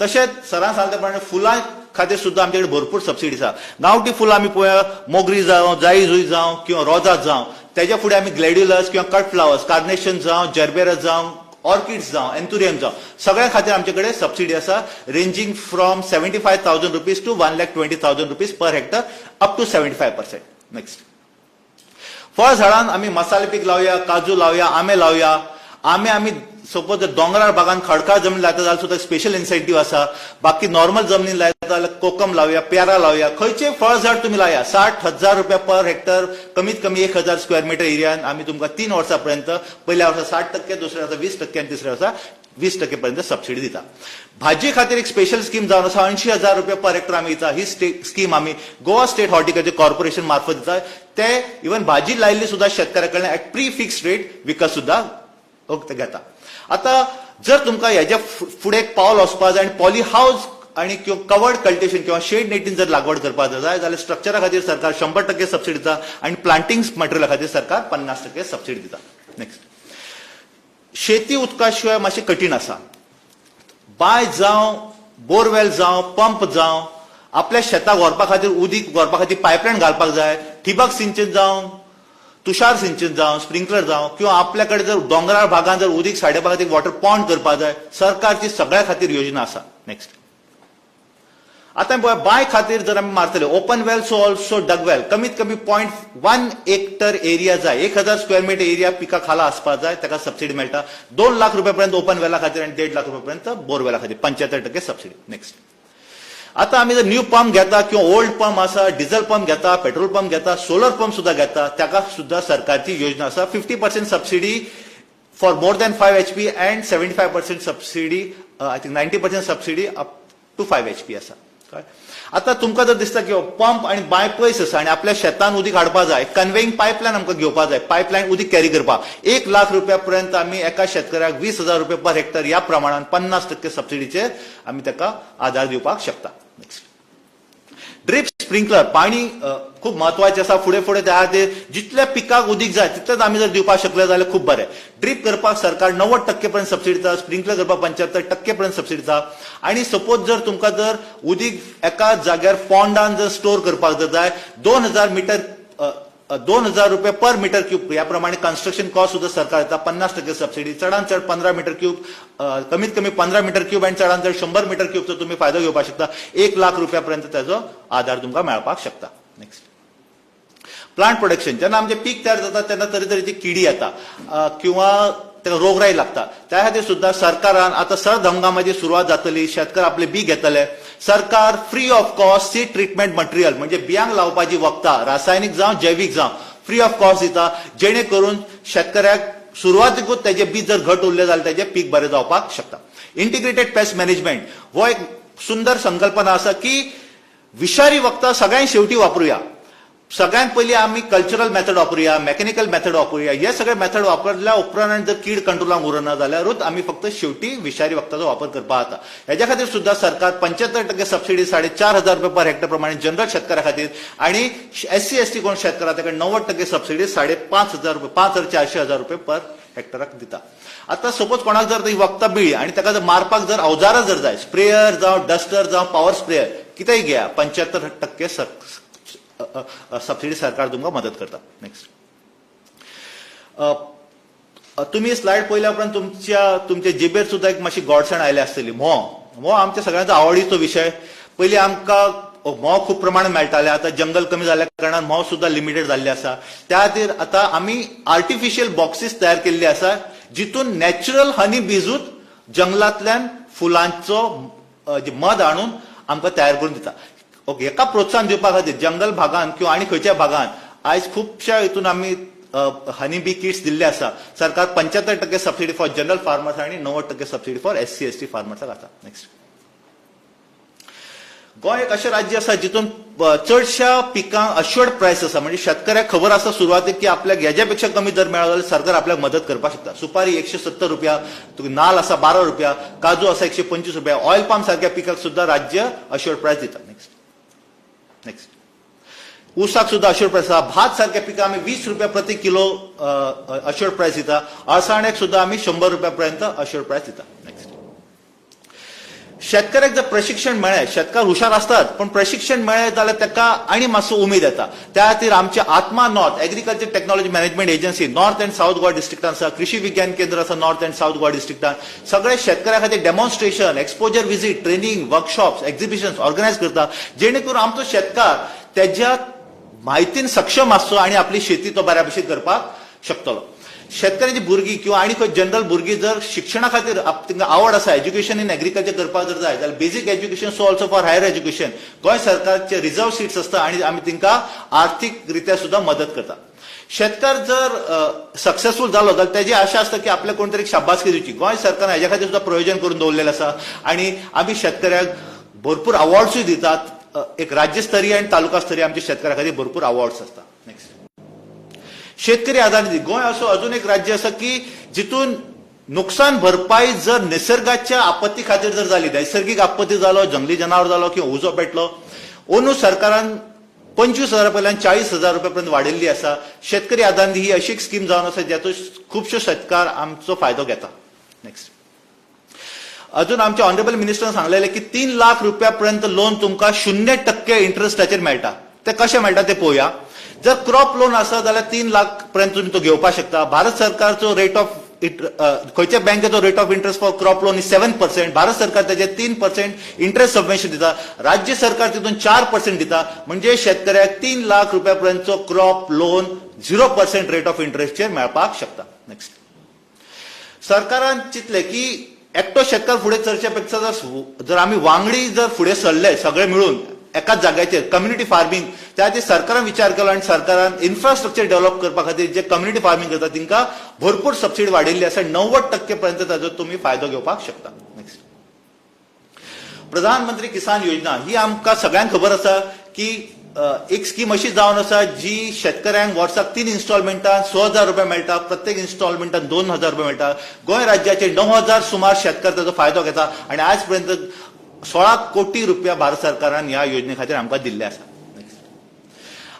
तशेंच सरान सांगले प्रमाणे फुलां खातीर सुद्दां आमचे कडेन भरपूर सबसिडी आसा. गांवठी फुलां आमी पळोवया, मोगरी जावं, जाई जुई जावं किंवा रोजां जावं, तेज्या फुडें आमी ग्लॅड्युलस किंवा कट फ्लावर्स, कार्नेशन जावं, जर्बेरा जावं, ऑर्किड्स जावं, एन्थुरियम जावं, सगळ्या खातीर आमचे कडेन सबसिडी आसा, ranging from ₹75,000 to ₹1,20,000 per hectare, up to 75%. Next. फळ झाडान आमी मसाले पीक लावया, काजू लावया, आंबे लावया. आंबे आमी सपोज जर दोंगरार भागान खडकाळ जमीन लायता जाल्यार सुद्दां स्पेशल इन्सेंटीव आसा. बाकी नॉर्मल जमनीन लायता जाल्यार कोकम लावया, पेरा लावया, खंयचेय फळ झाड तुमी लाया, 60,000 रुपया पर हेक्टर, कमीत कमी 1000 स्क्वेअर मिटर एरियान आमी तुमकां 3 वर्सां पर्यंत, पयल्या वर्सा 60%, दुसऱ्या वर्सा 20% आनी तिसऱ्या वर्सा 20% पर्यंत सबसिडी दिता. भाजी खातीर एक स्पेशल स्कीम जावन आसा. 80,000 रुपया पर हेक्टर आमी दिता. ही स्कीम आमी गोवा स्टेट हॉर्टिकल्चर कॉर्पोरेशन मार्फत दिता. ते इवन भाजी लायल्ली सुद्दां शेतकऱ्या कडल्यान एट प्री फिक्स्ड रेट विकत सुद्दां ते घेता. आता जर तुमकां हेज्या फुडें एक पावल वचपा जाय आनी पॉली हाऊस आणि किंवा कवर्ड कल्टिवेशन किंवा शेड नेटीन जर लागवड करपाक जाय जाल्यार स्ट्रक्चरा खातीर सरकार 100% सबसिडी दिता आनी प्लांटिंग मटेरियला खातीर सरकार 50% सबसिडी दिता. नेक्स्ट. शेती उदका शिवाय मातशें कठीण आसा. बांय जावं, बोरवेल जावं, पंप जावं, आपल्या शेताक व्हरपा खातीर, उदीक व्हरपा खातीर पायपलायन घालपाक जाय. ठिबक सिंचन जावं, तुषार सिंचन जावं, स्प्रिंकलर जावं, किंवा आपल्या कडेन जर दोंगराळ भागान जर उदीक सांठोवपा खातीर वॉटर पॉन्ड करपाक जाय, सरकारची सगळ्या खातीर योजना आसा. नेक्स्ट. आतां पळय, बांय खातीर जर आमी मारतले, open well so also dug well, कमीत कमी 0.1 हेक्टर एरिया जाय, 1000 स्क्वेअर मिटर एरिया पिका खाला आसपाक जाय. ताका सबसिडी मेळटा 2 लाख रुपया पर्यंत ओपन वेला खातीर आनी 1.5 लाख रुपया पर्यंत बोरवेला खातीर 75% सबसिडी. नेक्स्ट. आता आमी जर न्यू पंप घेता किंवा ओल्ड पंप आसा, डिझल पंप घेता, पेट्रोल पंप घेता, सोलर पंप सुद्दां घेता, ताका सुद्दां सरकारची योजना आसा. 50% subsidy for more than 5 HP and 75% subsidy, I think 90% subsidy up to 5 HP आसा. कळ्ळें? आता तुमकां जर दिसता की पंप आनी बांय पयस आसा आनी आपल्या शेतान उदीक हाडपा जाय, कन्वेईंग पायपलायन आमकां घेवपा जाय, पायपलायन उदीक कॅरी करपाक, 1 लाख रुपया पर्यंत आमी एका शेतकऱ्याक 20,000 रुपया पर हेक्टर ह्या प्रमाणान 50% सबसिडीचेर आमी ताका आधार दिवपाक शकता. नेक्स्ट. Drip sprinkler. पाणी खूप महत्वाचें आसा. फुडें फुडें त्या खातीर जितल्या पिकाक उदीक जाय तितलेंच आमी जर दिवपाक शकले जाल्यार खूब बरें. ड्रीप करपाक सरकार 90% पर्यंत सबसिडी दिता, स्प्रिंकलर करपाक 75% पर्यंत सबसिडी दिता. आनी सपोज जर तुमकां जर उदीक एका जाग्यार पॉन्डान जर स्टोर करपाक जर जाय, 2000 मिटर, 2000 रुपये पर मीटर क्यूब ह्या प्रमाणे कन्स्ट्रक्शन कॉस्ट सुद्दां सरकार दिता, 50% सबसिडी. चडान चड 15 मीटर क्यूब, कमीत कमी 15 मीटर क्यूब आनी चडान चड 100 मीटर क्यूबचो तुमी फायदो घेवपाक शकता. 1 लाख रुपया पर्यंत ताजो आधार तुमकां मेळपाक शकता. नेक्स्ट. Plant protection. जेन्ना आमचें पीक तयार जाता तेन्ना तरेतरेची किडी येता किंवा ताका रोगराई लागता. त्या खातीर सुद्दां सरकारान आतां सर्द हंगामाची सुरवात जातली, शेतकार आपले बी घेतले, सरकार free of cost seed treatment material, म्हणजे बियांक लावपाची वखदां, रासायनीक जावं, जैवीक जावं, फ्री ऑफ कॉस्ट दिता, जेणे करून शेतकऱ्याक सुरवातीकूच तेजे बी जर घट उरले जाल्यार तेजें पीक बरें जावपाक शकता. इंटिग्रेटेड पेस्ट मॅनेजमेंट हो एक सुंदर संकल्पना आसा की विषारी वखदां सगळ्यांत शेवटी वापरुया. सगळ्यांत पयलीं आमी कल्चरल मेथड वापरुया, मेकॅनिकल मेथड वापरुया. हे सगळे मेथड वापरल्या उपरांत जर कीड कंट्रोलाक उरना जाल्यारूच आमी फक्त शेवटी विषारी वखदाचो वापर करपाक जाता. हेज्या खातीर सुद्दां सरकार 75% सबसिडी, 4500 रुपया पर हेक्टर प्रमाणे जनरल शेतकऱ्या खातीर आनी एससी एसटी कोण शेतकरी ताका 90% सबसिडी, 5500 रुपया, 5400 हजार रुपये पर हेक्टराक दिता. आता सपोज कोणाक जर ती वखदां मेळ्ळी आनी ताका जर मारपाक जर अवजारां जर जाय, स्प्रेयर जावं, डस्टर जावं, पावर स्प्रेयर, कितेंय घेया, 75% सबसिडी सरकार तुमकां मदत करता. नेक्स्ट. तुमी स्लायड पळयल्या उपरांत तुमच्या तुमच्या जिबेर सुद्दां एक मातशी गोडसाण आयल्या आसतली. म्होंव, म्होंव आमच्या सगळ्यांचो आवडीचो विशय. पयलीं आमकां म्होंव खूब प्रमाणात मेळटालें, आतां जंगल कमी जाल्ल्या कारणान म्होंव सुद्दां लिमिटेड जाल्लें आसा. त्या खातीर आतां आमी आर्टिफिशियल बॉक्सीस तयार केल्ले आसा, जितून नॅचरल हनी बीजूच जंगलांतल्यान फुलांचो जे मध हाडून आमकां तयार करून दिता. ओके, हेका प्रोत्साहन दिवपा खातीर जंगल भागान किंवा आनी खंयच्याय भागान आयज खुबश्या हितून आमी हनी बी किट्स दिल्ले आसा. सरकार 75% सबसिडी फॉर जनरल फार्मर्स आनी 90% सबसिडी फॉर एससी एसटी फार्मर्साक आसा. नेक्स्ट. गोंय एक अशें राज्य आसा जितून चडश्या पिकांक अश्युअर्ड प्रायस आसा, म्हणजे शेतकऱ्याक खबर आसा सुरवातेक की आपल्याक हेज्या पेक्षा कमी दर मेळ्ळो जाल्यार सरकार आपल्याक मदत करपाक शकता. सुपारी 170 रुपया, तुका नाल आसा 12 रुपया, काजू आसा 125 रुपया. ऑयल पाम सारक्या पिकाक सुद्दां राज्य अश्युअर्ड प्रायस दिता. नेक्स्ट. नेक्स्ट. ऊसाक सुद्दां अश्युअर्ड प्रायस आसा. भात सारक्या पिकाक आमी 20 रुपया प्रति किलो अश्युअर्ड प्रायस दिता. अळसाण्याक सुद्दां आमी 100 रुपया पर्यंत अश्युअर्ड प्रायस दिता. नेक्स्ट. शेतकऱ्याक जर प्रशिक्षण मेळ्ळें, शेतकार हुशार आसतात, पण प्रशिक्षण मेळ्ळें जाल्यार ताका आनी मातसो उमेद येता. त्या खातीर आमचे आत्मा north, agriculture technology management agency, north and south Goa डिस्ट्रिक्टान आसा. कृषी विज्ञान केंद्र आसा नॉर्थ अँड सावथ गोवा डिस्ट्रिक्टान. सगळे शेतकऱ्या खातीर demonstration, exposure visit, training, workshops, exhibition organize करता, जेणे करून आमचो शेतकार तेज्या म्हायतीन सक्षम आसचो आनी आपली शेती तो बऱ्या भशेन करपाक शकतलो. शेतकऱ्याची भुरगीं किंवा आनी खंय जनरल भुरगीं जर शिक्षणा खातीर तांकां आवड आसा, एज्युकेशन इन एग्रीकल्चर करपाक जर जाय जाल्यार basic education, so also for higher education, Goa सरकारचे रिजर्व सीट्स आसता आनी आमी तांकां आर्थीक रित्या सुद्दां मदत करता. शेतकार जर सक्सेसफूल जालो जाल्यार तेजी आशा आसता की आपल्याक कोण तरी शाबासकी दिवची. गोंय सरकारान हेज्या खातीर सुद्दां प्रयोजन करून दवरलेलें आसा आनी आमी शेतकऱ्यांक भरपूर अवॉर्ड्सूय दितात. एक राज्य स्तरीय आनी तालुका स्तरीय आमच्या शेतकऱ्या खातीर भरपूर अवॉर्ड्स आसता. नेक्स्ट. शेतकरी आधार निधी. गोंय असो अजून एक राज्य आसा की जितून नुकसान भरपाई जर निसर्गाच्या आपत्ती खातीर जर जाली, नैसर्गिक आपत्ती जालो, जंगली जनावर जालो किंवा उजो पेटलो, अंदू सरकारान 25 हजारा पयल्यान 40,000 रुपया पर्यंत वाडयल्ली आसा. शेतकरी आधार निधी ही अशी एक स्कीम जावन आसा ज्यातून खुबशो शेतकार आमचो फायदो घेता. नेक्स्ट. अजून आमच्या ऑनरेबल मिनिस्टरान सांगलेले की 3 लाख रुपया पर्यंत लोन तुमकां 0% इंट्रस्टाचेर मेळटा. ते कशें मेळटा ते पळोवया. जर क्रॉप लोन आसा जाल्यार 3 लाख पर्यंत तुमी तो घेवपाक शकता. भारत सरकारचो रेट ऑफ, खंयच्या बँकेचो rate of interest for crop loan is 7%. Bharat सरकार त्याचे 3% इंटरेस्ट सबवेन्शन दिता, राज्य सरकार तितून 4% दिता. म्हणजे शेतकऱ्याक 3 लाख रुपया पर्यंतचो crop loan 0% rate of इंटरेस्टचेर मेळपाक शकता. नेक्स्ट. सरकारान चिंतलें की एकटो शेतकार फुडें सरच्या पेक्षा जर जर आमी वांगडी जर फुडें सरले सगळे मिळून एकाच जाग्याचेर, कम्युनिटी फार्मींग, त्या खातीर सरकारान विचार केलो आनी सरकारान इन्फ्रास्ट्रक्चर डेव्हलप करपा खातीर जे कम्युनिटी फार्मींग करता तांकां भरपूर सबसिडी वाडयल्ली आसा. 90% पर्यंत ताजो तुमी फायदो घेवपाक शकता. नेक्स्ट. प्रधानमंत्री किसान योजना ही आमकां सगळ्यांक खबर आसा की एक स्कीम अशी जावन आसा जी शेतकऱ्यांक वर्साक तीन इन्स्टॉलमेंटान 6,000 रुपया मेळटा, प्रत्येक इन्स्टॉलमेंटान 2,000 रुपया मेळटा. गोंय राज्याचे 9,000 सुमार शेतकार ताचो फायदो घेता आनी आज पर्यंत 16 कोटी रुपया भारत सरकारान ह्या योजने खातीर आमकां दिल्ले आसा.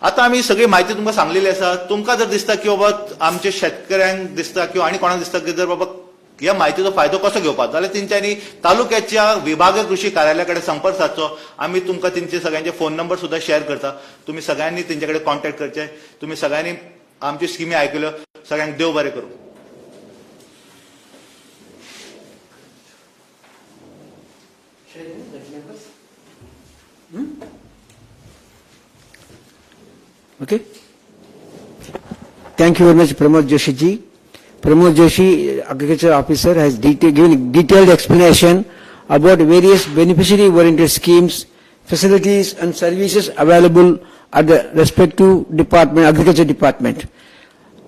आतां आमी सगळी म्हायती तुमकां सांगलेली आसा. तुमकां जर दिसता की बाबा आमच्या शेतकऱ्यांक दिसता किंवा आनी कोणाक दिसता की जर बाबा ह्या म्हायतीचो फायदो कसो घेवपाक, जाल्यार तेंच्यांनी तालुक्याच्या विभागीय कृषी कार्यालया कडेन संपर्क सादचो. आमी तुमकां तेंचे सगळ्यांचे फोन नंबर सुद्दां शेअर करता. तुमी सगळ्यांनी तेंचे कडेन कॉन्टेक्ट करचे. तुमी सगळ्यांनी आमच्यो स्किमी आयकल्यो. सगळ्यांक देव बरें करूं. Should I do the members? Okay. Thank you very much, Pramod Joshi ji. Pramod Joshi, Agriculture Officer, has given detailed explanation about various beneficiary-oriented schemes, facilities and services available at the respective department, Agriculture Department.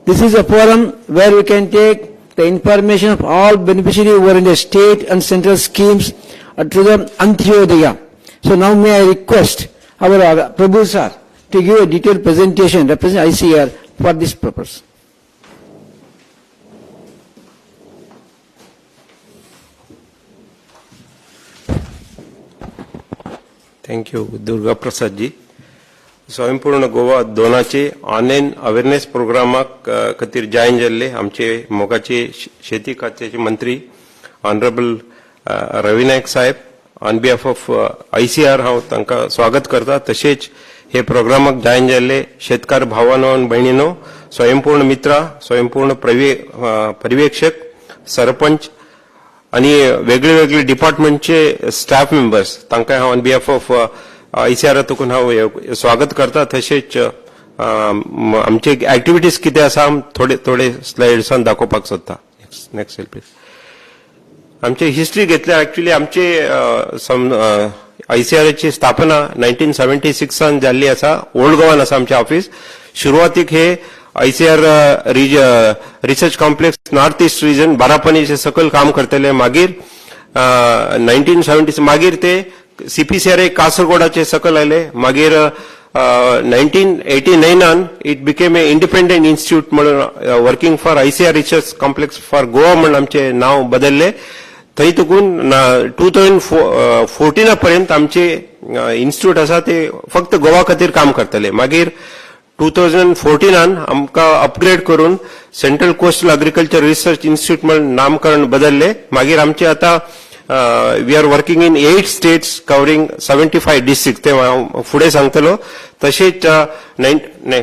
This is a forum where we can take the information of all beneficiary-oriented state and central schemes to the Antyodaya. So now may I request our Prabhu sir to give a detailed presentation, represent ICAR for this purpose. Thank you Durga Prasad ji. स्वयंपूर्ण गोवा दोनाचे ऑनलायन अवेरनेस प्रोग्रामाक खातीर जॉयन जाल्ले आमचे मोगाचे शेती खात्याचे मंत्री ऑनरेबल रवी नायक साहेब, on behalf of ICAR हांव तांकां स्वागत करता. तशेंच हे प्रोग्रामाक जॉयन जाल्ले शेतकार भावानो आनी भयणीनो, स्वयंपूर्ण मित्रा, स्वयंपूर्ण पर्यवेक्षक, सरपंच, आनी वेगळे वेगळे डिपार्टमेंटचे स्टाफ मेंबर्स तांकां हांव ऑन बिहाफ ऑफ आयसीएआर तुकून हांव हे स्वागत करता. तशेंच आमचे एक्टिविटीज कितें आसा, थोडे थोडे स्लायड्सान दाखोवपाक सोदता. Next please. आमची हिस्ट्री घेतल्यार, एक्चुअली आमचे आयसीएआरची स्थापना 1976 जाल्ली आसा. ओल्ड गोवान आसा आमचे ऑफिस. सुरवातीक हे ICAR Research Complex, North East Region, बारापानीचे सकयल काम करतले. मागीर 1970, मागीर ते सीपीसीआर कासरगोडाचे सकयल आयले. मागीर 1989 it became a independent institute म्हणून, working for ICAR Research Complex for Goa म्हणून आमचे नाव बदलले. थंय तुकून 2014 पर्यंत आमचे इन्स्टिट्यूट आसा ते फक्त गोवा खातीर काम करतले. मागीर 2014 आमकां अपग्रेड करून Central Coastal Agriculture Research Institute म्हणून नामकरण बदलले. मागीर आमचे आता we are working in eight states, covering 75 district. ते हांव फुडें सांगतलो. तशेंच नायन न्हय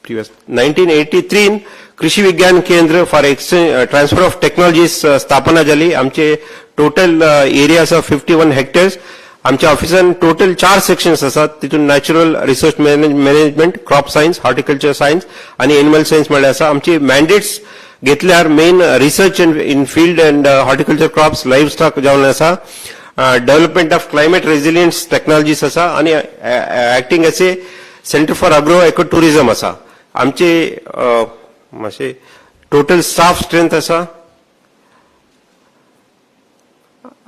प्रिवियस 1983 कृषी विज्ञान केंद्र for exchange, transfer of technologies स्थापना जाली. आमचे टोटल एरिया आसा 51 हेक्टर्स. आमच्या ऑफिसान टोटल चार सेक्शन्स आसात. तितून Natural Resource Management, Crop Science, Horticulture Science आनी एनिमल सायन्स म्हणल्यार आसा. आमची मॅन्डेट्स घेतल्यार main research in field and horticulture crops, live stock जावन आसा, development of climate resilience technologies आसा आनी acting as a centre for agro eco tourism आसा. आमचे मातशे टोटल स्टाफ स्ट्रेंथ आसा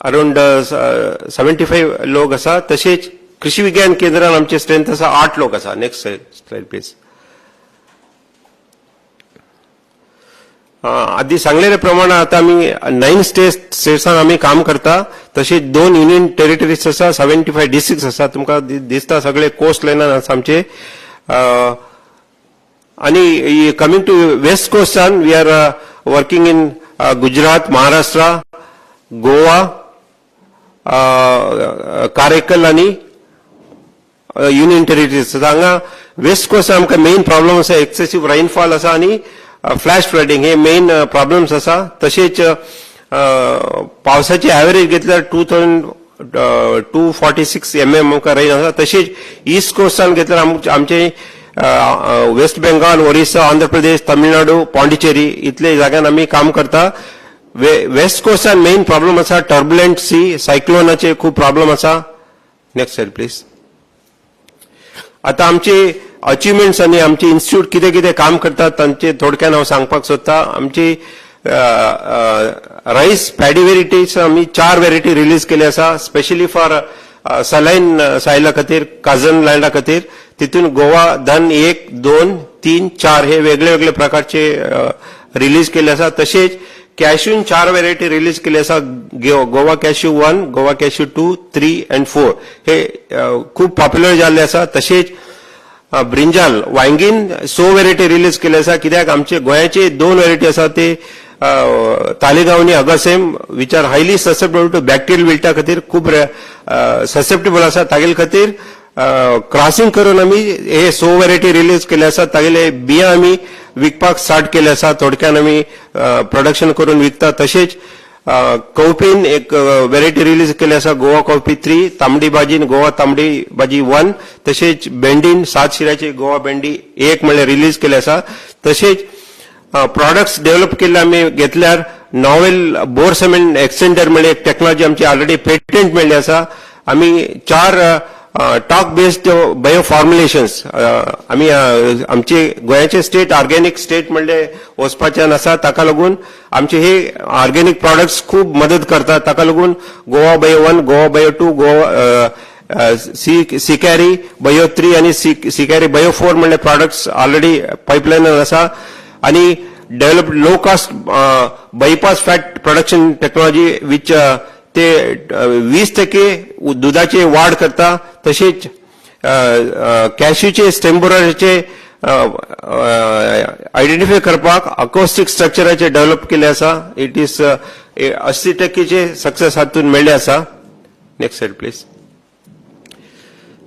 अराउंड 75 लोक आसा. तशेंच कृषी विज्ञान केंद्रान आमचे स्ट्रेंथ आसा आठ लोक आसा. Next slide please. आदी सांगलेल्या प्रमाणे आता आमी नायन स्टेट्सान आमी काम करता. तशेंच दोन युनियन टेरिटरीज आसा, 75 डिस्ट्रिक्ट आसा. तुमकां दिसता, सगळे कोस्ट लायनान आसा आमचे. आणि कमिंग टू वेस्ट कोस्टान, we are working in Gujarat, Maharashtra, Goa, Karaikal आणि युनियन टेरिटरीज. हांगा वेस्ट कोस्ट आमकां मेन प्रॉब्लम आसा, एक्सेसिव्ह रेनफॉल आसा आनी फ्लॅश फ्लडिंग हे मेन प्रॉब्लम्स आसा. तशेंच पावसाची ॲव्हरेज घेतल्यार 2246 mm आमकां रेन आसा. तशेंच ईस्ट कोस्टान घेतल्यार आमचे वेस्ट बेंगाल, ओरिसा, आंध्र प्रदेश, तमिळनाडू, पॉंडिचेरी इतले जाग्यान आमी काम करता. वेस्ट कोस्टान मेन प्रॉब्लम आसा टर्बुलंट सी, सायक्लोनाचे खूब प्रॉब्लम आसा. Next slide please. आता आमचे अचिव्हमेंट्स आनी आमचे इन्स्टिट्यूट कितें कितें काम करतात तांचे थोडक्यान हांव सांगपाक सोदता. आमची रायस पॅडी व्हेरायटीज आमी चार व्हेरायटी रिलीज केली आसा, स्पेशली फॉर सलायन सायला खातीर, काजन लँडा खातीर. तितून गोवा धन एक, दोन, तीन, चार हे वेगळे वेगळे प्रकारचे रिलीज केले आसा. तशेंच कॅश्यून चार व्हेरायटी रिलीज केली आसा, Goa Cashew 1, Goa Cashew 2, 3 and 4. हे खूब पॉप्युलर जाल्ले आसा. तशेंच ब्रिंजाल, वांगीन स व्हेरायटी रिलीज केले आसा, कित्याक आमचे गोंयाचे दोन व्हेरायटी आसा, ते तालिगांव आनी अगासेम, which are highly susceptible to bacterial विल्टा खातीर खूब ससेप्टेबल आसा. तागेले खातीर क्रॉसिंग करून आमी हे स व्हेरायटी रिलीज केले आसा. तागेले बियां आमी विकपाक स्टार्ट केले आसा. थोडक्यान आमी प्रोडक्शन करून विकता. तशेंच कवपीन एक व्हेरायटी रिलीज केली आसा, गोवा कवपी 3, तांबडी भाजीन गोवा तांबडी भाजी 1, तशेंच भेंडीन सात शिराची गोवा भेंडी 1 म्हणल्यार रिलीज केले आसा. तशेंच प्रॉडक्ट्स डेव्हलप केल्ले आमी घेतल्यार नॉवेल बोर सिमेंट एक्सटेंडर म्हणल्यार एक टेक्नॉलॉजी आमची ऑलरेडी पेटंट मेळ्ळी आसा. आमी चार टॉक बेस्ड बायो फॉर्म्युलेशन्स आमी आमचे गोंयाचे स्टेट ऑर्गेनिक स्टेट म्हणले वचपाच्यान आसा. ताका लागून आमचे हे ऑर्गेनिक प्रॉडक्ट्स खूब मदत करतात. ताका लागून गोवा बायो 1, गोवा बायो 2, गोवा सी सिकॅरी बायो 3 आनी सिकॅरी बायो 4 म्हणले प्रॉडक्ट्स ऑलरेडी पायपलायनान आसा. आणि develop low cost bypass fat production technology, which ते 20% दुधाचे वाढ करता. तशेंच कॅश्यूचे स्टेम्बोराचे आयडेंटिफाय करपाक अकोस्टीक स्ट्रक्चराचे डेव्हलप केले आसा. It is 80 टक्केचे सक्सेस हातून मेळ्ळे आसा. Next slide please.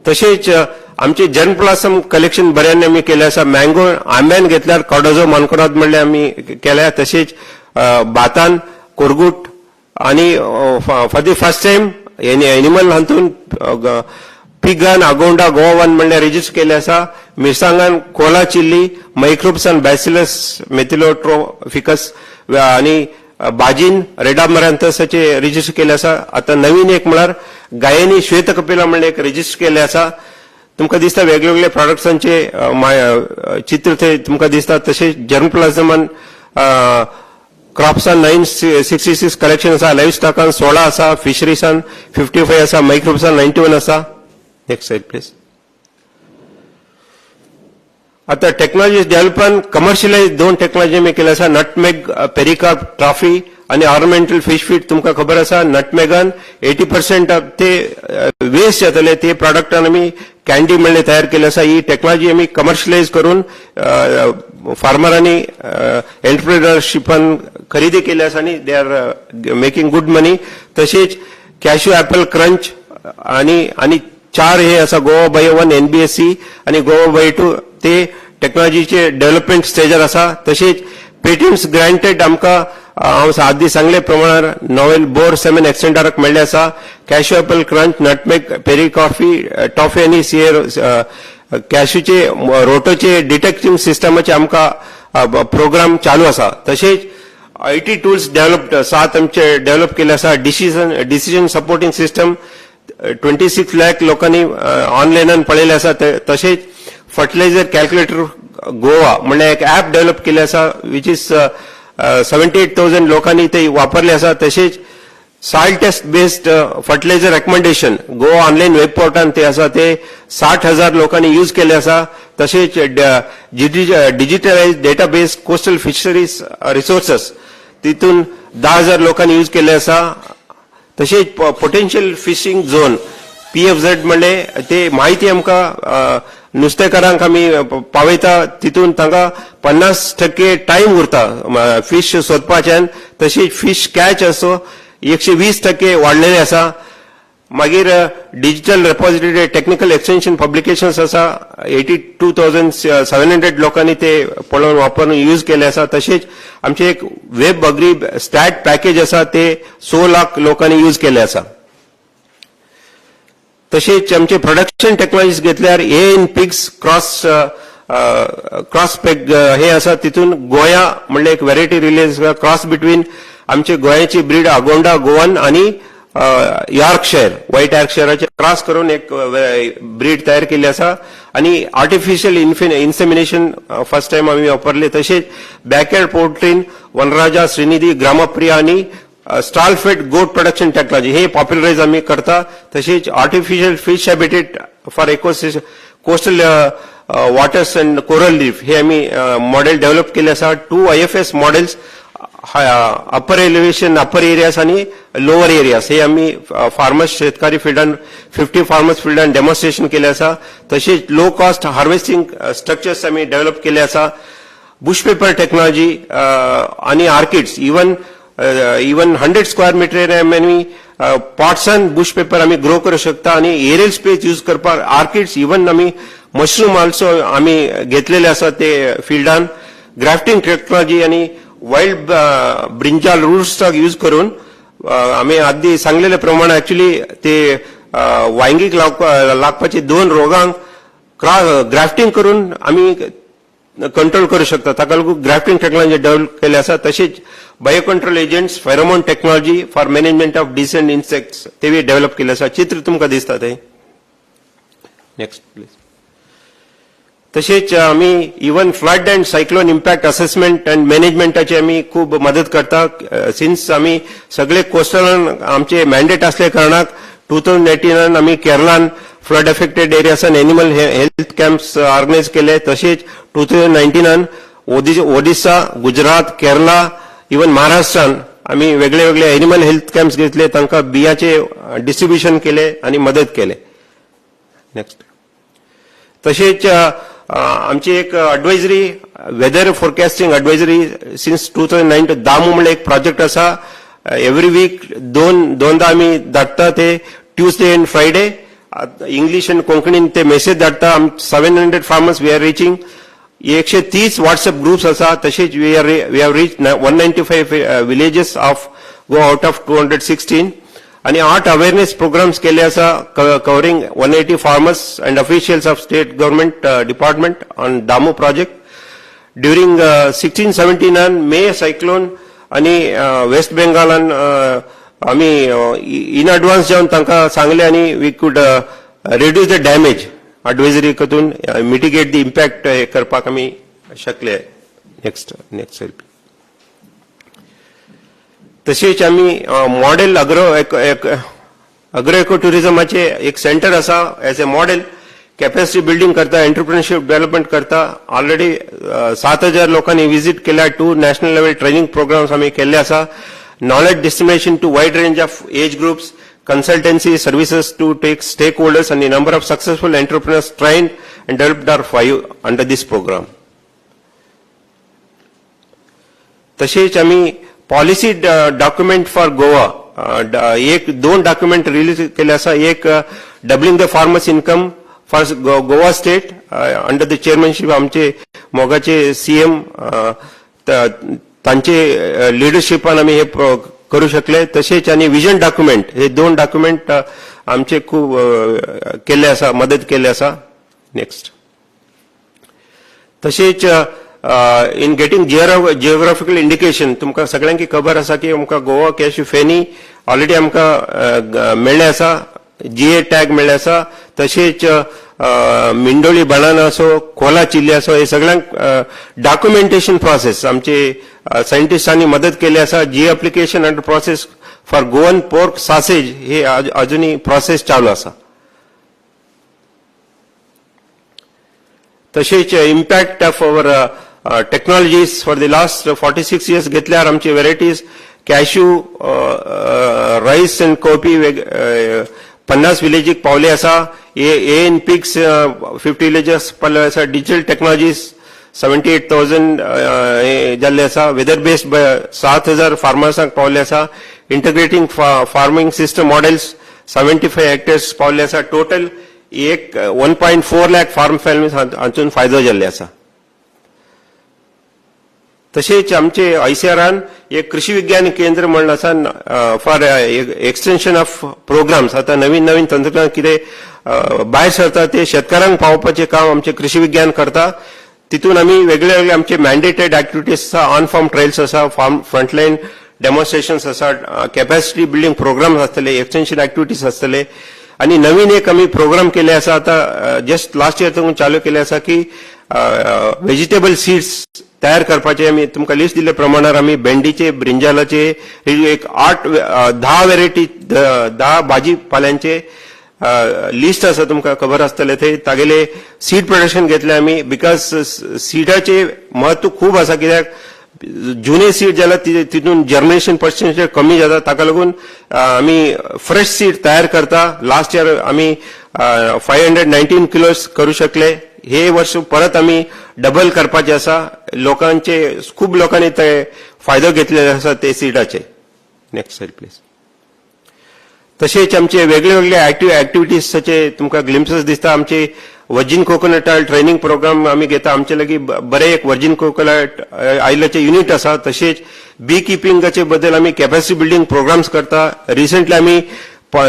तशेंच आमचे जर्मप्लाझम कलेक्शन बऱ्यान आमी केले आसा. मँगो, आंब्यान घेतल्यार कार्डोजो मानकोराद म्हणल्यार आमी केल्या. तशेंच भातान कोरगूट आणि for the first time animal हातून पिगान आगोंडा गोवा वन म्हणल्यार रेजिस्टर केले आसा. मिरसांगान कोला चिल्ली, मायक्रोब्सान बॅसिलस मेथिलोट्रोफिकस आणि भाजीन रेडामरांतसाचे रेजिस्टर केले आसा. आता नवीन एक म्हळ्यार गायनी श्वेत कपिला म्हणल्यार एक रेजिस्टर केले आसा. तुमकां दिसता वेगवेगळे प्रॉडक्ट्सांचे चित्र थंय तुमकां दिसता. तशेंच जर्मप्लाझमान क्रॉप्सान 966 कलेक्शन आसा, लायव्ह स्टॉकान 16 आसा, फिशरीसान 55 आसा, मायक्रोब्सान 91 आसा. Next slide please. आता टेक्नॉलॉजी डेव्हलपमेंट, कमर्शियलाइज दोन टेक्नॉलॉजी आमी केले आसा, नटमेग पेरिकार्प टॉफी आणि ऑर्नामेंटल फिश फीड. तुमकां खबर आसा, नटमेगान 80% ते वेस्ट जातले, ते प्रॉडक्टान आमी कॅन्डी म्हणले तयार केले आसा. ही टेक्नॉलॉजी आमी कमर्शियलायज करून फार्मरांनी एंटरप्रिनरशिपान खरेदी केली आसा आनी they are making good money. तशेंच कॅश्यू ऍपल क्रंच आणि चार हे आसा, गोवा बायो 1, एनबीएससी आणि गोवा बायो 2, ते टेक्नॉलॉजीचे डेव्हलपमेंट स्टेजार आसा. तशेंच पेटंट्स ग्रांटेड आमकां हांव आदी सांगले प्रमाणार नॉवेल बोर सेमेन एक्सटेंडराक मेळ्ळे आसा. Cashew apple crunch, nutmeg peri coffee toffee आनी सिएर कॅश्यूचे रोटोचे डिटेक्टिंग सिस्टमाचे आमकां प्रोग्राम चालू आसा. तशेंच IT tools developed सात आमचे डेव्हलप केले आसा. Decision supporting system 26 lakh लोकांनी ऑनलायनान पळयले आसा. तशेंच फर्टिलायझर कॅल्क्युलेटर गोवा म्हणल्यार एक ऍप डेव्हलप केले आसा, which is 78,000 लोकांनी ते वापरले आसा. तशेंच soil test based fertilizer recommendation Goa online web पोर्टान ते आसा, ते 60,000 लोकांनी यूज केले आसा. तशेंच digitalise database coastal fisheries resources, तितून 10,000 लोकांनी यूज केले आसा. तशेंच पोटेन्शियल फिशिंग झोन पीएफझेड म्हणले ते माहिती आमकां नुस्तेकारांक आमी पावयता. तितून तांकां 50% टायम उरता फिश सोदपाच्यान. तशीच फिश कॅच असो 120% वाडलेले आसा. मागीर digital repository technical extension publications आसा, 82,700 लोकांनी ते पळोवन वापरून यूज केले आसा. तशेंच आमचे एक वेब अग्री स्टॅट पॅकेज आसा, ते 6 लाख लोकांनी यूज केले आसा. तशेंच आमचे प्रोडक्शन टेक्नॉलॉजीज घेतल्यार ए in pigs cross peg हे आसा. तितून गोया म्हणल्यार एक व्हेरायटी रिलीज, क्रॉस बिटवीन आमचे गोंयाची ब्रीड आगोंडा गोवन आणि यॉर्कशायर, व्हाईट यॉर्कशायराचे क्रॉस करून एक ब्रीड तयार केल्ली आसा आणि आर्टिफिशियल इन्सेमिनेशन फर्स्ट टायम आमी वापरले. तशेंच बॅकयार्ड पोल्ट्रीन वनराजा, श्रीनिधी, ग्रामप्रिया आणि stall fed goat production technology हे पॉप्युलरायज आमी करता. तशेंच artificial fish habitat for ecosystem coastal waters and coral reef हे आमी मॉडेल डेव्हलप केले आसा. Two IFS models, upper elevation, upper areas आणि लोअर एरियाज, हे आमी फार्मर्स शेतकारी फिल्डान, 50 फार्मर्स फिल्डान डेमॉन्स्ट्रेशन केले आसा. तशेंच लो कॉस्ट हार्वेस्टिंग स्ट्रक्चर्स आमी डेव्हलप केले आसा. बुश पेपर टेक्नॉलॉजी आणि orchids, even 100 square meter आमी पॉट्सान बुश पेपर आमी ग्रो करू शकता आणि एरियल स्पेस यूज करपाक आर्किड्स, इवन आमी मशरूम ऑल्सो आमी घेतलेले आसा ते फिल्डान. ग्राफ्टिंग टेक्नॉलॉजी आणि wild brinjal root stock use करून आमी आदी सांगलेले प्रमाणे ऍक्च्युली ते वांयगीक लागपाचे दोन रोगांक ग्राफ्टिंग करून आमी कंट्रोल करू शकता. ताका लागून ग्राफ्टिंग टेक्नॉलॉजी डेव्हलप केले आसा. तशेंच biocontrol agents, pheromone technology for management of disease and insects तेवी डेव्हलप केले आसा. चित्र तुमकां दिसता ते. Next please. तशेंच आमी even flood and cyclone impact assessment and मॅनेजमेंटाची आमी खूब मदत करता. सिन्स आमी सगळे कोस्टलान आमचे मॅन्डेट असल्या कारणाक 2018नान आमी केरळान फ्लड एफेक्टेड एरियासान एनिमल हेल्थ कॅम्प्स ऑर्गनायज केले. तशेंच 2019नान ओडिसा, गुजरात, केरला, इवन महाराष्ट्रान आमी वेगळे वेगळे एनिमल हेल्थ कॅम्प्स घेतले, तांकां बियाचे डिस्ट्रिब्युशन केले आणि मदत केले. नेक्स्ट. तशेंच आमची एक advisory, weather forecasting advisory since 2009 Damu म्हणल्यार एक प्रोजेक्ट आसा. एवरी वीक दोन दोनदा आमी धाडटा ते, ट्युजडे अँड फ्रायडे, इंग्लीश आनी कोंकणीन ते मेसेज धाडटा. 700 farmers we are reaching. 130 WhatsApp groups आसा. तशेंच we have reach 195 villages of Goa out of 216 आणि आठ अवेअरनेस प्रोग्राम्स केले आसा, covering 180 farmers and officials of state government department on Damu project. During 16-17 May cyclone आणि वेस्ट बेंगालान आमी इन अडवान्स जावन तांकां सांगले आनी we could reduce the damage. Advisory करून मिटिगेट the impact हे करपाक आमी शकले. Next, next selfie. तशेंच आमी मॉडेल अग्रो इको टुरिझमाचे एक सेंटर आसा. As a model capacity building करता, एंटरप्रिनरशीप डेव्हलपमेंट करता. ऑलरेडी 7000 लोकांनी विजीट केल्या. Two national level training programs आमी केल्ले आसा. Knowledge dissemination to wide range of age groups, consultancy services to take stakeholders and the number of successful entrepreneurs trained and developed are five under this program. तशेंच आमी पॉलिसी डॉक्युमेंट फॉर गोवा एक दोन डॉक्युमेंट रिलीज केले आसा. एक doubling the farmers income for Goa state under the chairmanship आमचे मोगाचे सीएम, तांचे लिडरशिपान आमी हे करू शकले. तशेंच आनी विजन डॉक्युमेंट, हे दोन डॉक्युमेंट आमचे खूब केल्ले आसा, मदत केल्ले आसा. नेक्स्ट. तशेंच in getting geographical indication, तुमकां सगळ्यांकी खबर आसा की आमकां गोवा कॅश्यू फेनी ऑलरेडी आमकां मेळ्ळें आसा, जीआय टॅग मेळ्ळें आसा. तशेंच मिंडोळी बनाना असो, कोला चिल्ली असो, हे सगळ्यांक डॉक्युमेंटेशन प्रोसेस आमचे सायंटिस्टांनी मदत केली आसा. GI application under process for Goan pork sausage, हे अजूनही प्रोसेस चालू आसा. तशेंच impact of our technologies for the last 46 years घेतल्यार आमचे varieties cashew, rice and cowpea 50 विलेजीक पावले आसा. AN pigs 50 villages पावले आसा. डिजिटल टेक्नॉलॉजीज 78,000 जाल्ले आसा. वेदर बेस्ड 7000 फार्मर्सांक पावले आसा. Integrating farming system models 75 hectares पावले आसा. टोटल एक 1.4 lakh farm families हातून फायदो जाल्ले आसा. तशेंच आमचे आयसीआरान एक कृषी विज्ञान केंद्र म्हणून आसा फॉर एक्सटेन्शन ऑफ प्रोग्राम्स. आतां नवीन नवीन तंत्रज्ञान कितें भायर सरता ते शेतकारांक पावोवपाचें काम आमचे कृषी विज्ञान करता. तितून आमी वेगळे वेगळे आमचे मॅन्डेटेड एक्टिविटीज आसा. ऑन फार्म ट्रायल्स आसा, फार्म फ्रंटलायन डेमॉन्स्ट्रेशन्स आसा, कॅपॅसिटी बिल्डिंग प्रोग्राम्स आसतले, एक्सटेन्शन एक्टिविटीज आसतले. आनी नवीन एक आमी प्रोग्राम केले आसा, आतां जस्ट लास्ट इयर चालू केले आसा की व्हेजिटेबल सीड्स तयार करपाचे. आमी तुमकां लिस्ट दिल्ले प्रमाणार आमी भेंडीचे, ब्रिंजालाचे एक आठ 10 व्हेरायटी, 10 भाजी पाल्यांचे लिस्ट आसा, तुमकां खबर आसतलें. थंय तागेले सीड प्रोडक्शन घेतले आमी, because सिडाचे म्हत्व खूब आसा, कित्याक जुने सीड जाल्यार तितून जर्मिनेशन पर्सेंटेज कमी जाता. ताका लागून आमी फ्रेश सीड तयार करता. लास्ट इयर आमी 519 किलोज करू शकले. हे वर्स परत आमी डबल करपाचे आसा. लोकांचे, खूब लोकांनी ते फायदो घेतलेले आसा ते सिडाचे. Next side please. तशेंच आमचे वेगळे वेगळे एक्टिविटीजाचे तुमकां ग्लिम्सेस दिसता. आमचे virgin coconut oil training program आमी घेता. आमचे लागीं बरें एक वर्जीन कोकोनट ऑयलाचे युनिट आसा. तशेंच बी किपिंगाचे बद्दल आमी कॅपॅसिटी बिल्डिंग प्रोग्राम्स करता. रिसंटली आमी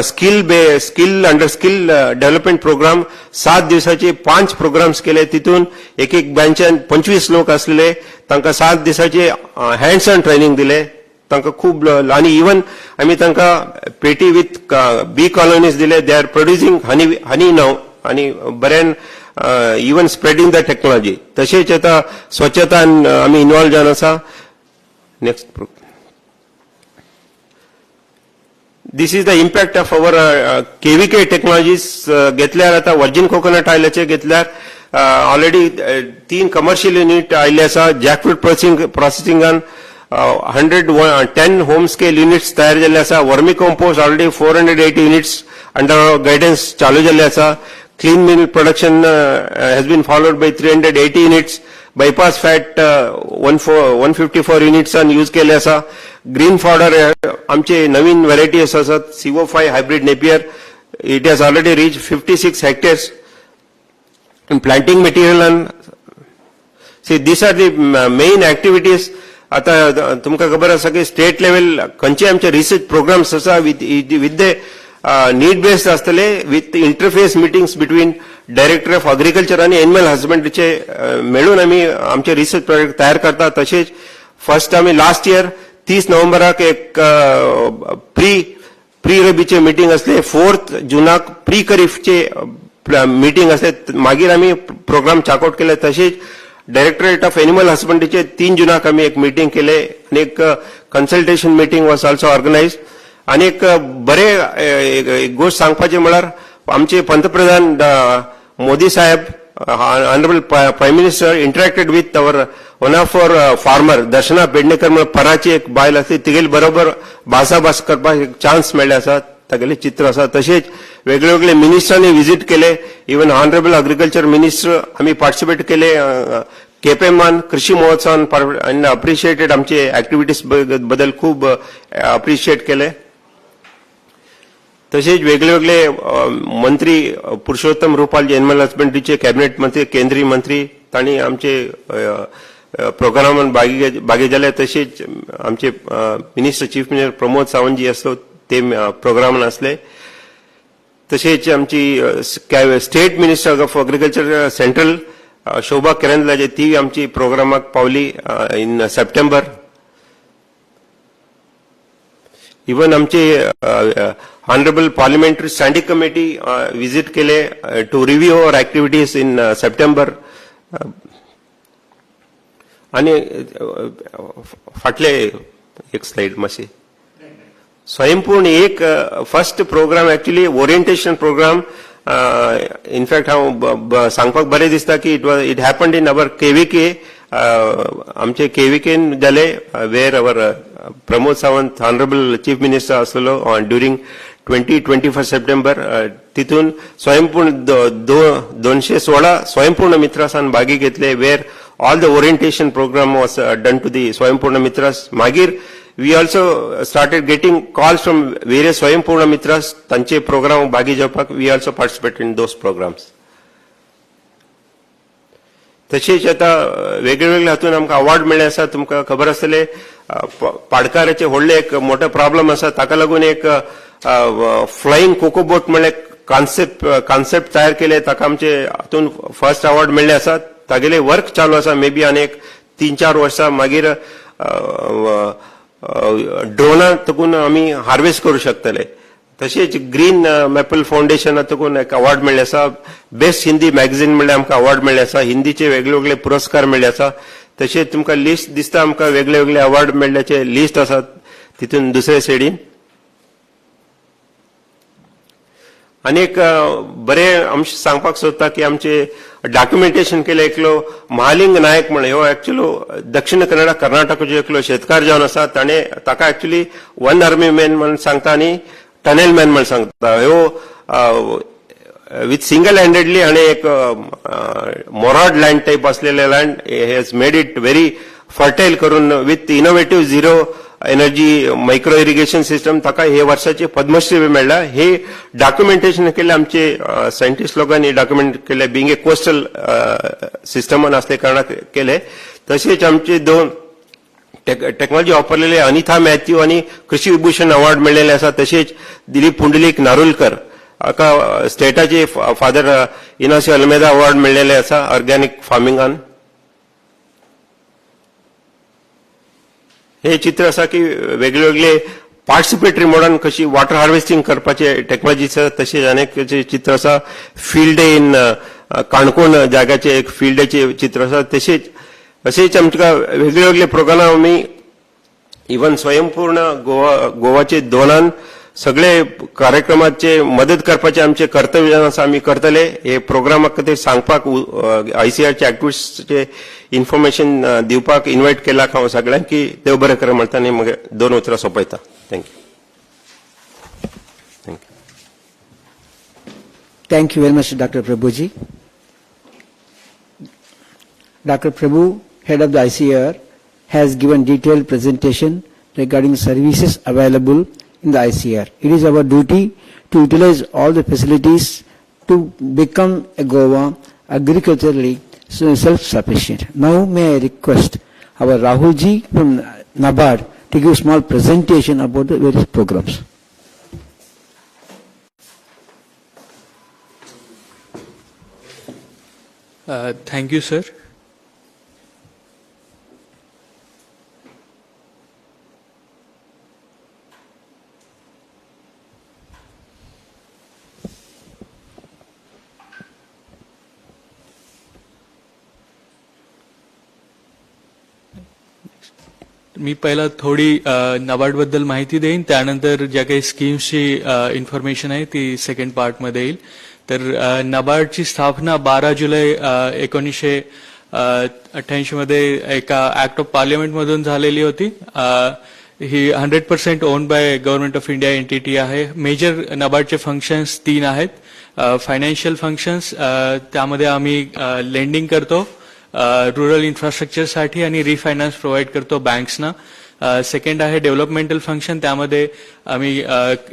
skill under skill development program 7 दिवसाचे पांच प्रोग्राम्स केले. तितून एक एक बँचान 25 लोक आसलेले, तांकां 7 दिसाचे हँड्स ऑन ट्रेनिंग दिले. तांकां खूब आनी इवन आमी तांकां पेटी विथ बी कॉलनीज दिले. They are producing honey now आनी बऱ्यान even spreading the technology. तशेंच आतां स्वच्छतान आमी इन्वॉल्व जावन आसा. Next. This is the impact of our KVK technologies घेतल्यार, आतां वर्जीन कोकोनट ऑयलाचे घेतल्यार ऑलरेडी तीन कमर्शियल युनिट आयिल्ले आसा. जॅकफ्रूट प्रोसेसिंगान 110 home scale units तयार जाल्ले आसा. Vermi compost already 480 units under guidance चालू जाल्ले आसा. Clean milk production has been followed by 380 units. Bypass fat 154 युनिट्सान use केले आसा. ग्रीन फॉडर आमचे नवीन व्हेरायटीज आसात, CO5 hybrid Napier, it has already reach 56 hectares. Planting मटेरियलान See, these are the main activities. आतां तुमकां खबर आसा की स्टेट लेवल खंयचे आमचे रिसर्च प्रोग्राम्स आसा with the need based आसतले with interface meetings between director of agriculture आनी एनिमल हजबंडरीचे मेळून आमी आमचे रिसर्च प्रोजेक्ट तयार करतात. तशेंच फर्स्ट आमी लास्ट इयर 30 नोव्हेंबराक एक प्री रबीचे मिटींग असले, 4 जुनाक प्री खरीफचे मिटींग असले, मागीर आमी प्रोग्राम चाकआउट केले. तशेंच डायरेक्टरेट ऑफ एनिमल हजबंडरीचे 3 जुनाक आमी एक मिटींग केले आनी एक consultation meeting was also organize. आनी एक बरे एक गोश्ट सांगपाचें म्हळ्यार आमचे पंतप्रधान मोदी साहेब, honourable Prime Minister, interacted with our one of our farmer Darshana Pednekar म्हणून पराची एक बायल आसली, तिगेले बरोबर भासाभास करपाक एक चान्स मेळ्ळे आसा, तागेलें चित्र आसा. तशेंच वेगळे वेगळे मिनिस्टरांनी विजीट केले, इवन ऑनरेबल अग्रिकल्चर मिनिस्टर आमी पार्टिसिपेट केले केपेमान कृषी महोत्सवान आनी अप्रिशिएटेड आमचे ऍक्टिव्हिटीज बद्दल खूब अप्रिशिएट केले. तसेच वेगळे वेगळे मंत्री पुरुषोत्तम रुपाल जे एनिमल हजबंडरीचे कॅबिनेट मंत्री, केंद्रीय मंत्री, तांणी आमचे प्रोग्रामान भागी जाले. तसेच आमचे minister, chief minister Pramod Sawant जी आसलो ते प्रोग्रामान आसले. तसेच आमची State Minister of Agriculture Central Shobha Karandlaje ती आमची प्रोग्रामाक पावली इन सप्टेंबर. इवन आमचे honourable Parliamentary Standing Committee visit केले to review our activities in September. आणि फाटले एक स्लायड मातशी. स्वयंपूर्ण एक first program, actually orientation program. In fact हांव सांगपाक बरें दिसता की it happened in our KVK, आमचे केव्हीकेन जाले, where our Pramod Sawant, honourable Chief Minister आसलेलो during 20-21 September. तितून स्वयंपूर्ण 216 स्वयंपूर्ण मित्रासान भागी घेतले, where all the orientation program was done to the Swayampurna Mitras. मागीर we also started getting calls from various Swayampurna Mitras, तांचे प्रोग्राम भागी जावपाक. We also participate in those programs. तशेंच आतां वेगळे वेगळे हातून आमकां अवॉर्ड मेळ्ळे आसा. तुमकां खबर आसतलें, पाडकाराचे व्हडले एक मोठो प्रॉब्लम आसा. ताका लागून एक फ्लायिंग कोको बोट म्हणले कॉन्सेप्ट तयार केले. ताका आमचे हातून फर्स्ट अवॉर्ड मेळ्ळे आसा. तागेले वर्क चालू आसा. मे बी आनी एक 3-4 वर्सां मागीर ड्रोना तकून आमी हार्वेस्ट करूं शकतले. तशेंच ग्रीन मॅपल फाउंडेशना तकून एक अवॉर्ड मेळ्ळे आसा. बेस्ट हिंदी मॅगझीन म्हणल्यार आमकां अवॉर्ड मेळ्ळे आसा. हिंदीचे वेगळे वेगळे पुरस्कार मेळ्ळे आसा. तशेंच तुमकां लिस्ट दिसता, आमकां वेगळे वेगळे अवॉर्ड मेळ्ळ्याचे लिस्ट आसा तितून दुसरे सायडीन. आनी एक बरें आमचें सांगपाक सोदता की आमचे डॉक्युमेंटेशन केलें एकलो महालिंग नायक म्हण. ह्यो एक्चुअली दक्षिण कन्नडा कर्नाटकाचो एकलो शेतकार जावन आसा. ताणें ताका एक्चुअली वन आर्मी मॅन म्हण सांगता आनी टनेल मॅन म्हण सांगता. ह्यो विथ सिंगल हँडेडली हाणें एक मोराड लँड टायप असलेले land has made it very fertile करून with innovative zero energy micro irrigation system ताका हे वर्साचे पद्मश्री बी मेळ्ळा. हे डॉक्युमेंटेशन केले आमचे सायंटिस्ट लोकांनी डॉक्युमेंट केले, बिंग ए कोस्टल सिस्टमान असले कारणाक केले. तशेंच आमचे दोन टेक्नॉलॉजी वापरलेले अनिथा मॅथ्यू आनी कृषी विभूषण अवॉर्ड मेळ्ळेले आसा. तशेंच दिलीप पुंडलीक नारुलकर हाका स्टेटाचे फादर इनासियो अल्मेदा अवॉर्ड मेळ्ळेले आसा ऑर्गॅनिक फार्मिंगान. हे चित्र आसा की वेगळे वेगळे पार्टिसिपेटरी मोडान कशी वॉटर हार्वेस्टिंग करपाचे टेक्नॉलॉजी आसा. तशेंच अनेक चित्र आसा, फील्ड डे इन काणकोण जाग्याचे एक फील्ड डेचे चित्र आसा. तशेंच अशेंच आमकां वेगळे वेगळे प्रोग्राम आमी इवन स्वयंपूर्ण गोवा गोवाचे दोनान सगळे कार्यक्रमाचे मदत करपाचे आमचे कर्तव्य आसा, आमी करतले. हे प्रोग्रामा खातीर सांगपाक, आयसीआरचे एक्टिविस्टचे इन्फॉर्मेशन दिवपाक इन्वायट केला हांव सगळ्यांक की देव बरें कर म्हणटा आनी मागीर दोन उतरां सोंपयता. Thank you, thank you. Thank you very much, Dr. Prabhuji. Dr. Prabhu, head of the ICAR, has given detailed presentation regarding services available in the ICAR. It is our duty to utilize all the facilities to become a Goa agriculturally self-sufficient. Now may I request our Rahulji from NABARD to give a small presentation about the various programs. Thank you, sir. मी पहिला थोडी नाबार्डबद्दल माहिती देईन, त्यानंतर ज्या काही स्कीम्सची इन्फॉर्मेशन आहे ती सेकंड पार्टमध्ये येईल. तर नाबार्डची स्थापना 12 जुलै 1988 मध्ये एका ऍक्ट ऑफ पार्लियामेंटमधून झालेली होती. ही 100% owned by Government of India entity आहे. मेजर नाबार्डचे फंक्शन्स तीन आहेत. फायनान्शियल फंक्शन्स, त्यामध्ये आम्ही लेंडिंग करतो रुरल इन्फ्रास्ट्रक्चरसाठी आणि रिफायनान्स प्रोव्हाइड करतो बँक्सना. सेकंड आहे डेव्हलपमेंटल फंक्शन. त्यामध्ये आम्ही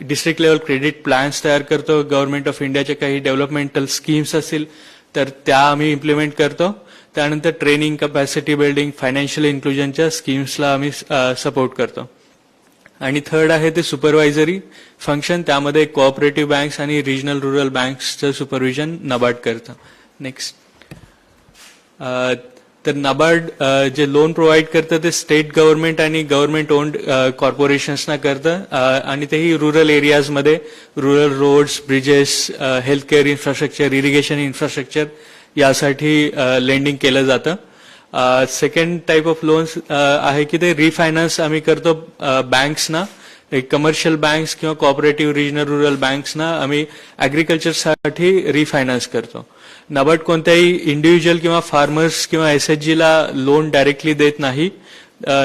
डिस्ट्रिक्ट लेवल क्रेडिट प्लॅन्स तयार करतो. गव्हर्नमेंट ऑफ इंडियाच्या काही डेव्हलपमेंटल स्कीम्स असतील तर त्या आम्ही इम्प्लिमेंट करतो. त्यानंतर ट्रेनिंग, कपॅसिटी बिल्डिंग, फायनान्शियल इन्क्लुजनच्या स्कीम्सला आम्ही सपोर्ट करतो. आणि थर्ड आहे ते सुपरवायझरी फंक्शन. त्यामध्ये कोऑपरेटिव्ह बँक्स आणि रिजनल रुरल बँक्सचं सुपरविजन नाबार्ड करतं. नेक्स्ट. तर नाबार्ड जे लोन प्रोव्हाइड करतं ते स्टेट गव्हर्नमेंट आणि गव्हर्नमेंट ओन्ड कॉर्पोरेशन्सना करतं आणि तेही रुरल एरियाजमध्ये rural roads, bridges, health care infrastructure, irrigation infrastructure यासाठी लेंडिंग केलं जातं. सेकंड टाईप ऑफ लोन्स आहे की ते रिफायनान्स आम्ही करतो बँक्सना. एक कमर्शियल बँक्स किंवा कोऑपरेटिव्ह रिजनल रुरल बँक्सना आम्ही ॲग्रिकल्चरसाठी रिफायनान्स करतो. नाबार्ड कोणत्याही इंडिव्हिज्युअल किंवा फार्मर्स किंवा एसएचजीला लोन डायरेक्टली देत नाही.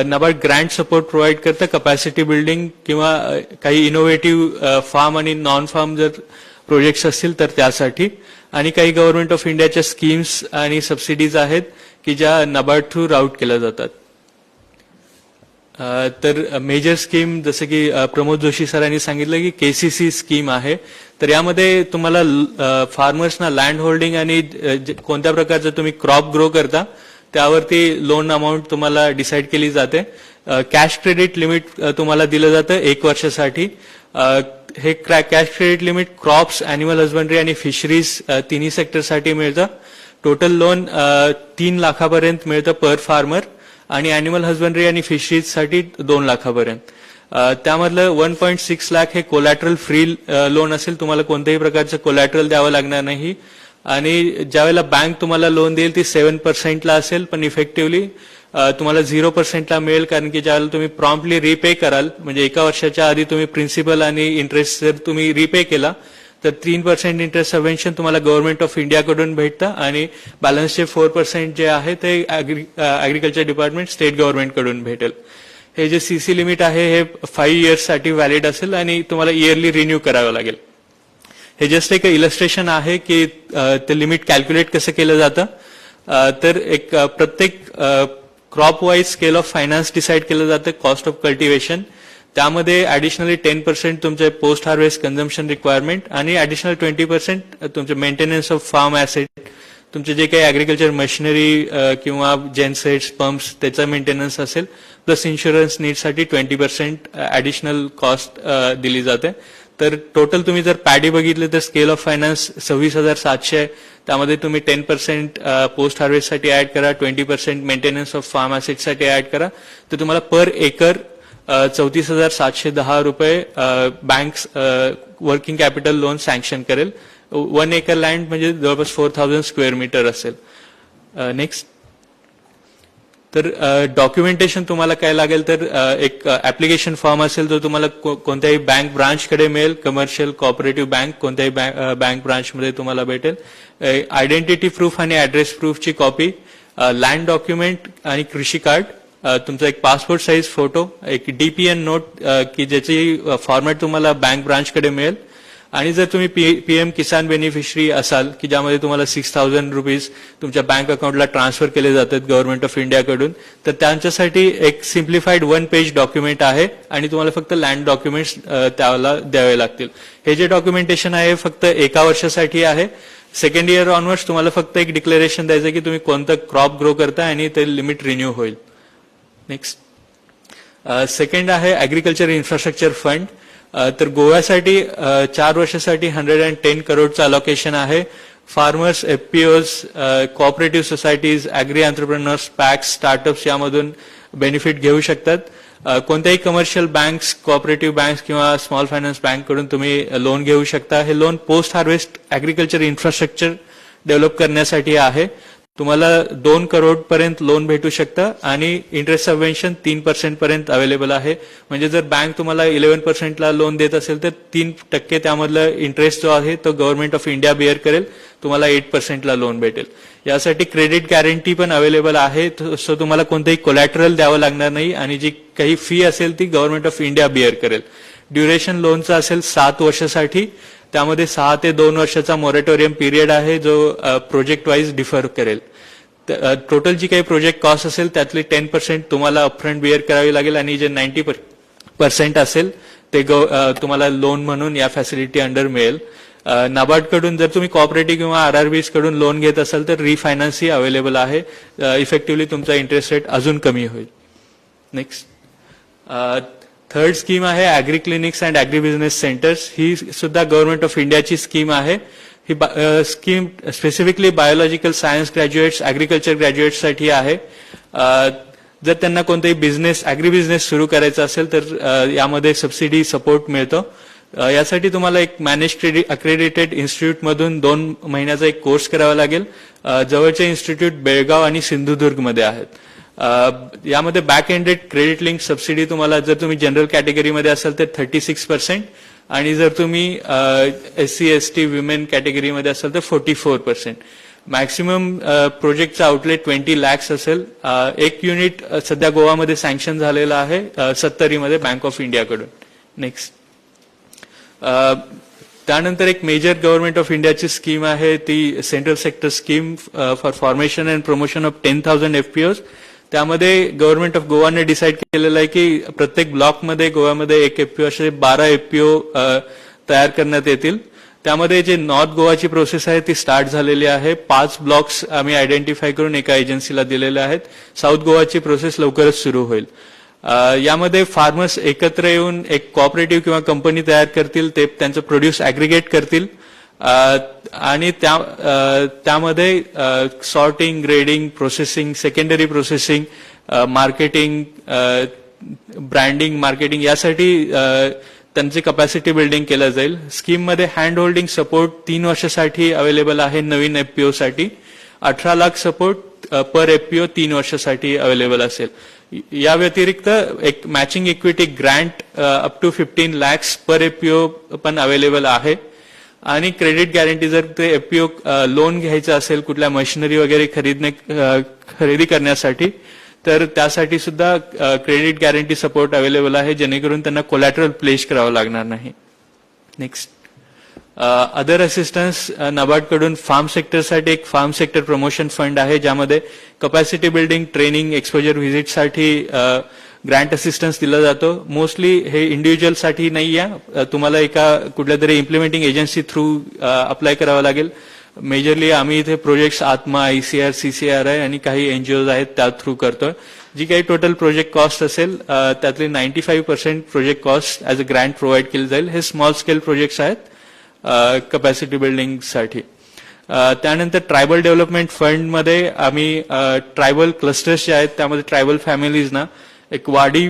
नाबार्ड ग्रँट सपोर्ट प्रोव्हाइड करतं कपॅसिटी बिल्डिंग किंवा काही इनोव्हेटिव्ह फार्म आणि नॉन फार्म जर प्रोजेक्ट्स असतील तर त्यासाठी. आणि काही गव्हर्नमेंट ऑफ इंडियाच्या स्कीम्स आणि सबसिडीज आहेत की ज्या नाबार्ड थ्रू राऊट केल्या जातात. तर मेजर स्कीम, जसं की प्रमोद जोशी सरांनी सांगितलं की केसीसी स्कीम आहे, तर यामध्ये तुम्हाला फार्मर्सना लँड होल्डिंग आणि कोणत्या प्रकारचं तुम्ही क्रॉप ग्रो करता त्यावरती लोन अमाऊंट तुम्हाला डिसाईड केली जाते. कॅश क्रेडिट लिमिट तुम्हाला दिलं जातं एक वर्षासाठी. हे cash credit limit crops, animal husbandry आणि फिशरीज तिन्ही सेक्टरसाठी मिळतं. टोटल लोन 3 लाखापर्यंत मिळतं पर फार्मर आणि अॅनिमल हजबंडरी आणि फिशरीजसाठी 2 लाखापर्यंत. त्यामधलं 1.6 लाख हे कोलॅटरल फ्री लोन असेल. तुम्हाला कोणत्याही प्रकारचं कोलॅटरल द्यावं लागणार नाही आणि ज्यावेळेला बँक तुम्हाला लोन देईल ती 7%ला असेल, पण इफेक्टिव्हली तुम्हाला 0%ला मिळेल, कारण की ज्यावेळेला तुम्ही प्रॉम्प्टली रिपे कराल, म्हणजे एका वर्षाच्या आधी तुम्ही प्रिन्सिपल आणि इंटरेस्ट जर तुम्ही रिपे केला तर 3% इंटरेस्ट सबवेन्शन तुम्हाला गव्हर्नमेंट ऑफ इंडियाकडून भेटतं आणि बॅलन्सचे 4% जे आहे ते ॲग्रिकल्चर डिपार्टमेंट, स्टेट गव्हर्नमेंटकडून भेटेल. हे जे सीसी लिमिट आहे हे 5 इयर्ससाठी व्हॅलिड असेल आणि तुम्हाला इयरली रिन्यू करावं लागेल. हे जस्ट एक इलस्ट्रेशन आहे की ते लिमिट कॅल्क्युलेट कसं केलं जातं. तर एक प्रत्येक crop wise scale of finance decide केलं जातं, कॉस्ट ऑफ कल्टिवेशन. त्यामध्ये ऍडिशनली 10% तुमचे पोस्ट हार्वेस्ट कन्झम्पशन रिक्वायरमेंट आणि ऍडिशनल 20% तुमचे मेंटेनन्स ऑफ फार्म ॲसेट, तुमचे जे काही ॲग्रिकल्चर मशिनरी किंवा जेनसेट्स, पंप्स त्याचा मेंटेनन्स असेल, प्लस इन्शुरन्स नीडसाठी 20% ऍडिशनल कॉस्ट दिली जाते. तर टोटल तुम्ही जर पॅडी बघितले तर स्केल ऑफ फायनान्स 26,700 आहे. त्यामध्ये तुम्ही 10% पोस्ट हार्वेस्टसाठी ऍड करा, 20% मेंटेनन्स ऑफ फार्म ॲसेटसाठी ऍड करा, तर तुम्हाला पर एकर 34,710 रुपये bank working capital loan sanction करेल. 1 एकर लँड म्हणजे जवळपास 4,000 स्क्वेअर मीटर असेल. नेक्स्ट. तर डॉक्युमेंटेशन तुम्हाला काय लागेल, तर एक ऍप्लिकेशन फॉर्म असेल, तो तुम्हाला कोणत्याही बँक ब्रांचकडे मिळेल. कमर्शियल, कोऑपरेटिव्ह बँक, कोणत्याही बँक ब्रांचमध्ये तुम्हाला भेटेल. आयडेंटिटी प्रूफ आणि ऍड्रेस प्रूफची कॉपी, लँड डॉक्युमेंट आणि कृषी कार्ड, तुमचा एक पासपोर्ट साईज फोटो, एक डीपीएन नोट की ज्याची फॉर्मॅट तुम्हाला बँक ब्रांचकडे मिळेल. आणि जर तुम्ही पीएम किसान बेनिफिशरी असाल की ज्यामध्ये तुम्हाला 6,000 रुपीज तुमच्या बँक अकाउंटला ट्रान्सफर केले जातात गव्हर्नमेंट ऑफ इंडियाकडून, तर त्यांच्यासाठी एक सिम्प्लिफाईड वन पेज डॉक्युमेंट आहे आणि तुम्हाला फक्त लँड डॉक्युमेंट्स त्याला द्यावे लागतील. हे जे डॉक्युमेंटेशन आहे फक्त एका वर्षासाठी आहे. सेकंड इयर ऑनवर्ड्स तुम्हाला फक्त एक डिक्लेरेशन द्यायचं की तुम्ही कोणतं क्रॉप ग्रो करता आणि ते लिमिट रिन्यू होईल. नेक्स्ट. सेकंड आहे ॲग्रिकल्चर इन्फ्रास्ट्रक्चर फंड. तर गोव्यासाठी 4 वर्षासाठी 110 करोडचं अलोकेशन आहे. Farmers, FPOs, cooperative societies, agri entrepreneurs, PACS, startups यामधून बेनिफिट घेऊ शकतात. कोणत्याही कमर्शियल बँक्स, कोऑपरेटिव्ह बँक्स किंवा स्मॉल फायनान्स बँककडून तुम्ही लोन घेऊ शकता. हे loan post harvest agriculture infrastructure develop करण्यासाठी आहे. तुम्हाला 2 करोड पर्यंत लोन भेटू शकतं आणि इंटरेस्ट सबवेन्शन 3% पर्यंत अवेलेबल आहे. म्हणजे जर बँक तुम्हाला 11%ला लोन देत असेल, तर 3% त्यामधलं इंटरेस्ट जो आहे तो गव्हर्नमेंट ऑफ इंडिया बिअर करेल. तुम्हाला 8%ला लोन भेटेल. यासाठी क्रेडिट गॅरंटी पण अवेलेबल आहे, सो तुम्हाला कोणतंही कोलॅटरल द्यावं लागणार नाही आणि जी काही फी असेल ती गव्हर्नमेंट ऑफ इंडिया बिअर करेल. ड्युरेशन लोनचं असेल 7 वर्षासाठी. त्यामध्ये 6 ते 2 वर्षाचा मोरेटोरियम पिरियड आहे, जो प्रोजेक्ट वाईज डिफर करेल. टोटल जी काही प्रोजेक्ट कॉस्ट असेल त्यातली 10% तुम्हाला अपफ्रंट बिअर करावी लागेल आणि जे 90% असेल ते तुम्हाला लोन म्हणून या फॅसिलिटी अंडर मिळेल. नाबार्डकडून जर तुम्ही कॉपरेटिव्ह किंवा आरआरबीज कडून लोन घेत असाल तर रिफायनान्सही अवेलेबल आहे. इफेक्टिव्हली तुमचा इंटरेस्ट रेट अजून कमी होईल. नेक्स्ट. थर्ड स्कीम आहे Agri Clinics and Agri Business Centers. ही सुद्धा गव्हर्नमेंट ऑफ इंडियाची स्कीम आहे. ही scheme specifically biological science graduates, agriculture ग्रॅज्युएट्ससाठी आहे. जर त्यांना कोणताही बिझनेस, ॲग्री बिझनेस सुरू करायचा असेल तर यामध्ये सबसिडी सपोर्ट मिळतो. यासाठी तुम्हाला एक मॅनेज क्रेडिट अक्रेडिटेड इन्स्टिट्यूटमधून 2 महिन्याचा एक कोर्स करावा लागेल. जवळचे इन्स्टिट्यूट बेळगाव आणि सिंधुदुर्गमध्ये आहेत. यामध्ये back ended credit link subsidy तुम्हाला जर तुम्ही जनरल कॅटेगरीमध्ये असाल तर 36% आणि जर तुम्ही एससी, एसटी, विमेन कॅटेगरीमध्ये असाल तर 44%. मॅक्सिमम प्रोजेक्टचा आउटले 20 लॅक्स असेल. एक युनिट सध्या गोवामध्ये सँक्शन झालेलं आहे सत्तरीमध्ये बँक ऑफ इंडियाकडून. नेक्स्ट. त्यानंतर एक मेजर गव्हर्नमेंट ऑफ इंडियाची स्कीम आहे, ती Central Sector Scheme for Formation and Promotion of 10,000 FPOs. त्यामध्ये गव्हर्नमेंट ऑफ गोवाने डिसाईड केलेलं आहे की प्रत्येक ब्लॉकमध्ये गोव्यामध्ये एक एफपीओ, असे 12 एफपीओ तयार करण्यात येतील. त्यामध्ये जे नॉर्थ गोवाची प्रोसेस आहे ती स्टार्ट झालेली आहे. पाच ब्लॉक्स आम्ही आयडेंटिफाय करून एका एजन्सीला दिलेले आहेत. साऊथ गोवाची प्रोसेस लवकरच सुरू होईल. यामध्ये फार्मर्स एकत्र येऊन एक कॉपरेटिव्ह किंवा कंपनी तयार करतील. ते त्यांचं प्रोड्यूस ॲग्रिगेट करतील आणि त्यामध्ये sorting, grading, processing, secondary processing, marketing, branding, marketing यासाठी त्यांची कपॅसिटी बिल्डिंग केलं जाईल. स्कीममध्ये हँड होल्डिंग सपोर्ट 3 वर्षासाठी अवेलेबल आहे. नवीन एफपीओ साठी 18 लाख सपोर्ट पर एफपीओ 3 वर्षासाठी अवेलेबल असेल. या व्यतिरिक्त एक matching equity grant up to 15 lakhs per FPO पण अवेलेबल आहे आणि क्रेडिट गॅरंटी, जर ते एफपीओ लोन घ्यायचं असेल कुठल्या मशिनरी वगैरे खरेदी करण्यासाठी, तर त्यासाठी सुद्धा क्रेडिट गॅरंटी सपोर्ट अवेलेबल आहे, जेणेकरून त्यांना कोलॅटरल प्लेज करावं लागणार नाही. नेक्स्ट. अदर असिस्टन्स, नाबार्डकडून फार्म सेक्टरसाठी एक फार्म सेक्टर प्रमोशन फंड आहे, ज्यामध्ये कपॅसिटी बिल्डिंग, ट्रेनिंग, एक्सपोजर व्हिजिटसाठी ग्रँट असिस्टन्स दिला जातो. मोस्टली हे इंडिव्हिज्युअलसाठी नाही आहे. तुम्हाला एका कुठल्या तरी इम्प्लिमेंटिंग एजन्सी थ्रू अप्लाय करावं लागेल. मेजरली आम्ही इथे प्रोजेक्ट्स आत्मा, आयसीआर, सीसीआर आहे आणि काही एनजीओज आहेत त्या थ्रू करतोय. जी काही टोटल प्रोजेक्ट कॉस्ट असेल त्यातली 95% project cost as a grant provide केली जाईल. हे स्मॉल स्केल प्रोजेक्ट्स आहेत कपॅसिटी बिल्डिंगसाठी. त्यानंतर ट्रायबल डेव्हलपमेंट फंडमध्ये आम्ही ट्रायबल क्लस्टर्स जे आहेत त्यामध्ये ट्रायबल फॅमिलीजना एक वाडी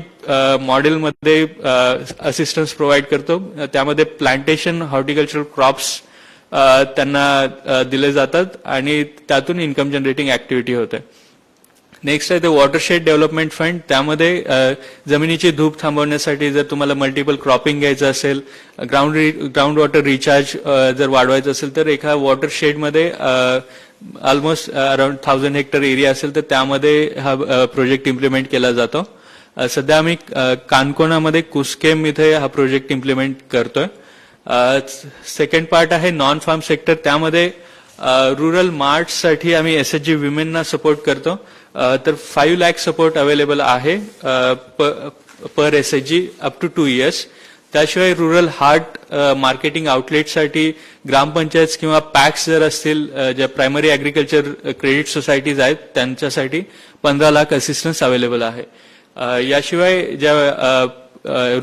मॉडेलमध्ये असिस्टन्स प्रोव्हाइड करतो. त्यामध्ये प्लांटेशन, हॉर्टिकल्चरल क्रॉप्स त्यांना दिले जातात आणि त्यातून इन्कम जनरेटिंग ऍक्टिव्हिटी होते. नेक्स्ट आहे ते वॉटरशेड डेव्हलपमेंट फंड. त्यामध्ये जमिनीची धूप थांबवण्यासाठी जर तुम्हाला मल्टिपल क्रॉपिंग घ्यायचं असेल, ग्राउंड ग्राउंड वॉटर रिचार्ज जर वाढवायचं असेल, तर एका वॉटरशेडमध्ये almost around 1000 hectare area असेल तर त्यामध्ये हा प्रोजेक्ट इम्प्लिमेंट केला जातो. सध्या आम्ही कानकोनामध्ये कुस्केम इथे हा प्रोजेक्ट इम्प्लिमेंट करतोय. सेकंड पार्ट आहे नॉन फार्म सेक्टर. त्यामध्ये रुरल मार्ट्ससाठी आम्ही एसएचजी विमेनना सपोर्ट करतो. तर 5 लॅक सपोर्ट अवेलेबल आहे per SHG up to 2 years. त्याशिवाय रुरल हार्ट मार्केटिंग आउटलेटसाठी ग्रामपंचायत किंवा पॅक्स जर असतील, ज्या प्रायमरी ॲग्रिकल्चर क्रेडिट सोसायटीज आहेत, त्यांच्यासाठी 15 लाख असिस्टन्स अवेलेबल आहे. याशिवाय ज्या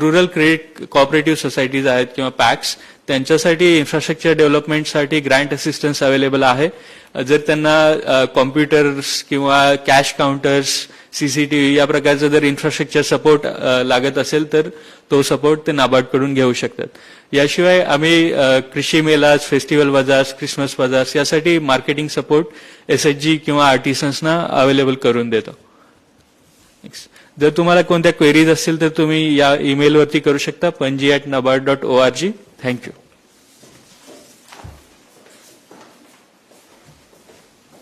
रुरल क्रेडिट कॉपरेटिव्ह सोसायटीज आहेत किंवा पॅक्स, त्यांच्यासाठी इन्फ्रास्ट्रक्चर डेव्हलपमेंटसाठी ग्रँट असिस्टन्स अवेलेबल आहे. जर त्यांना कॉम्प्युटर्स किंवा कॅश काउंटर्स, सीसीटीव्ही या प्रकारचं जर इन्फ्रास्ट्रक्चर सपोर्ट लागत असेल, तर तो सपोर्ट ते नाबार्डकडून घेऊ शकतात. याशिवाय आम्ही कृषी melas, festival bazaars, Christmas bazaars यासाठी मार्केटिंग सपोर्ट एसएचजी किंवा आर्टिसन्सना अवेलेबल करून देतो. Next. जर तुम्हाला कोणत्या क्वेरीज असतील, तर तुम्ही या ईमेलवरती करू शकता, panaji@nabard.org. Thank you.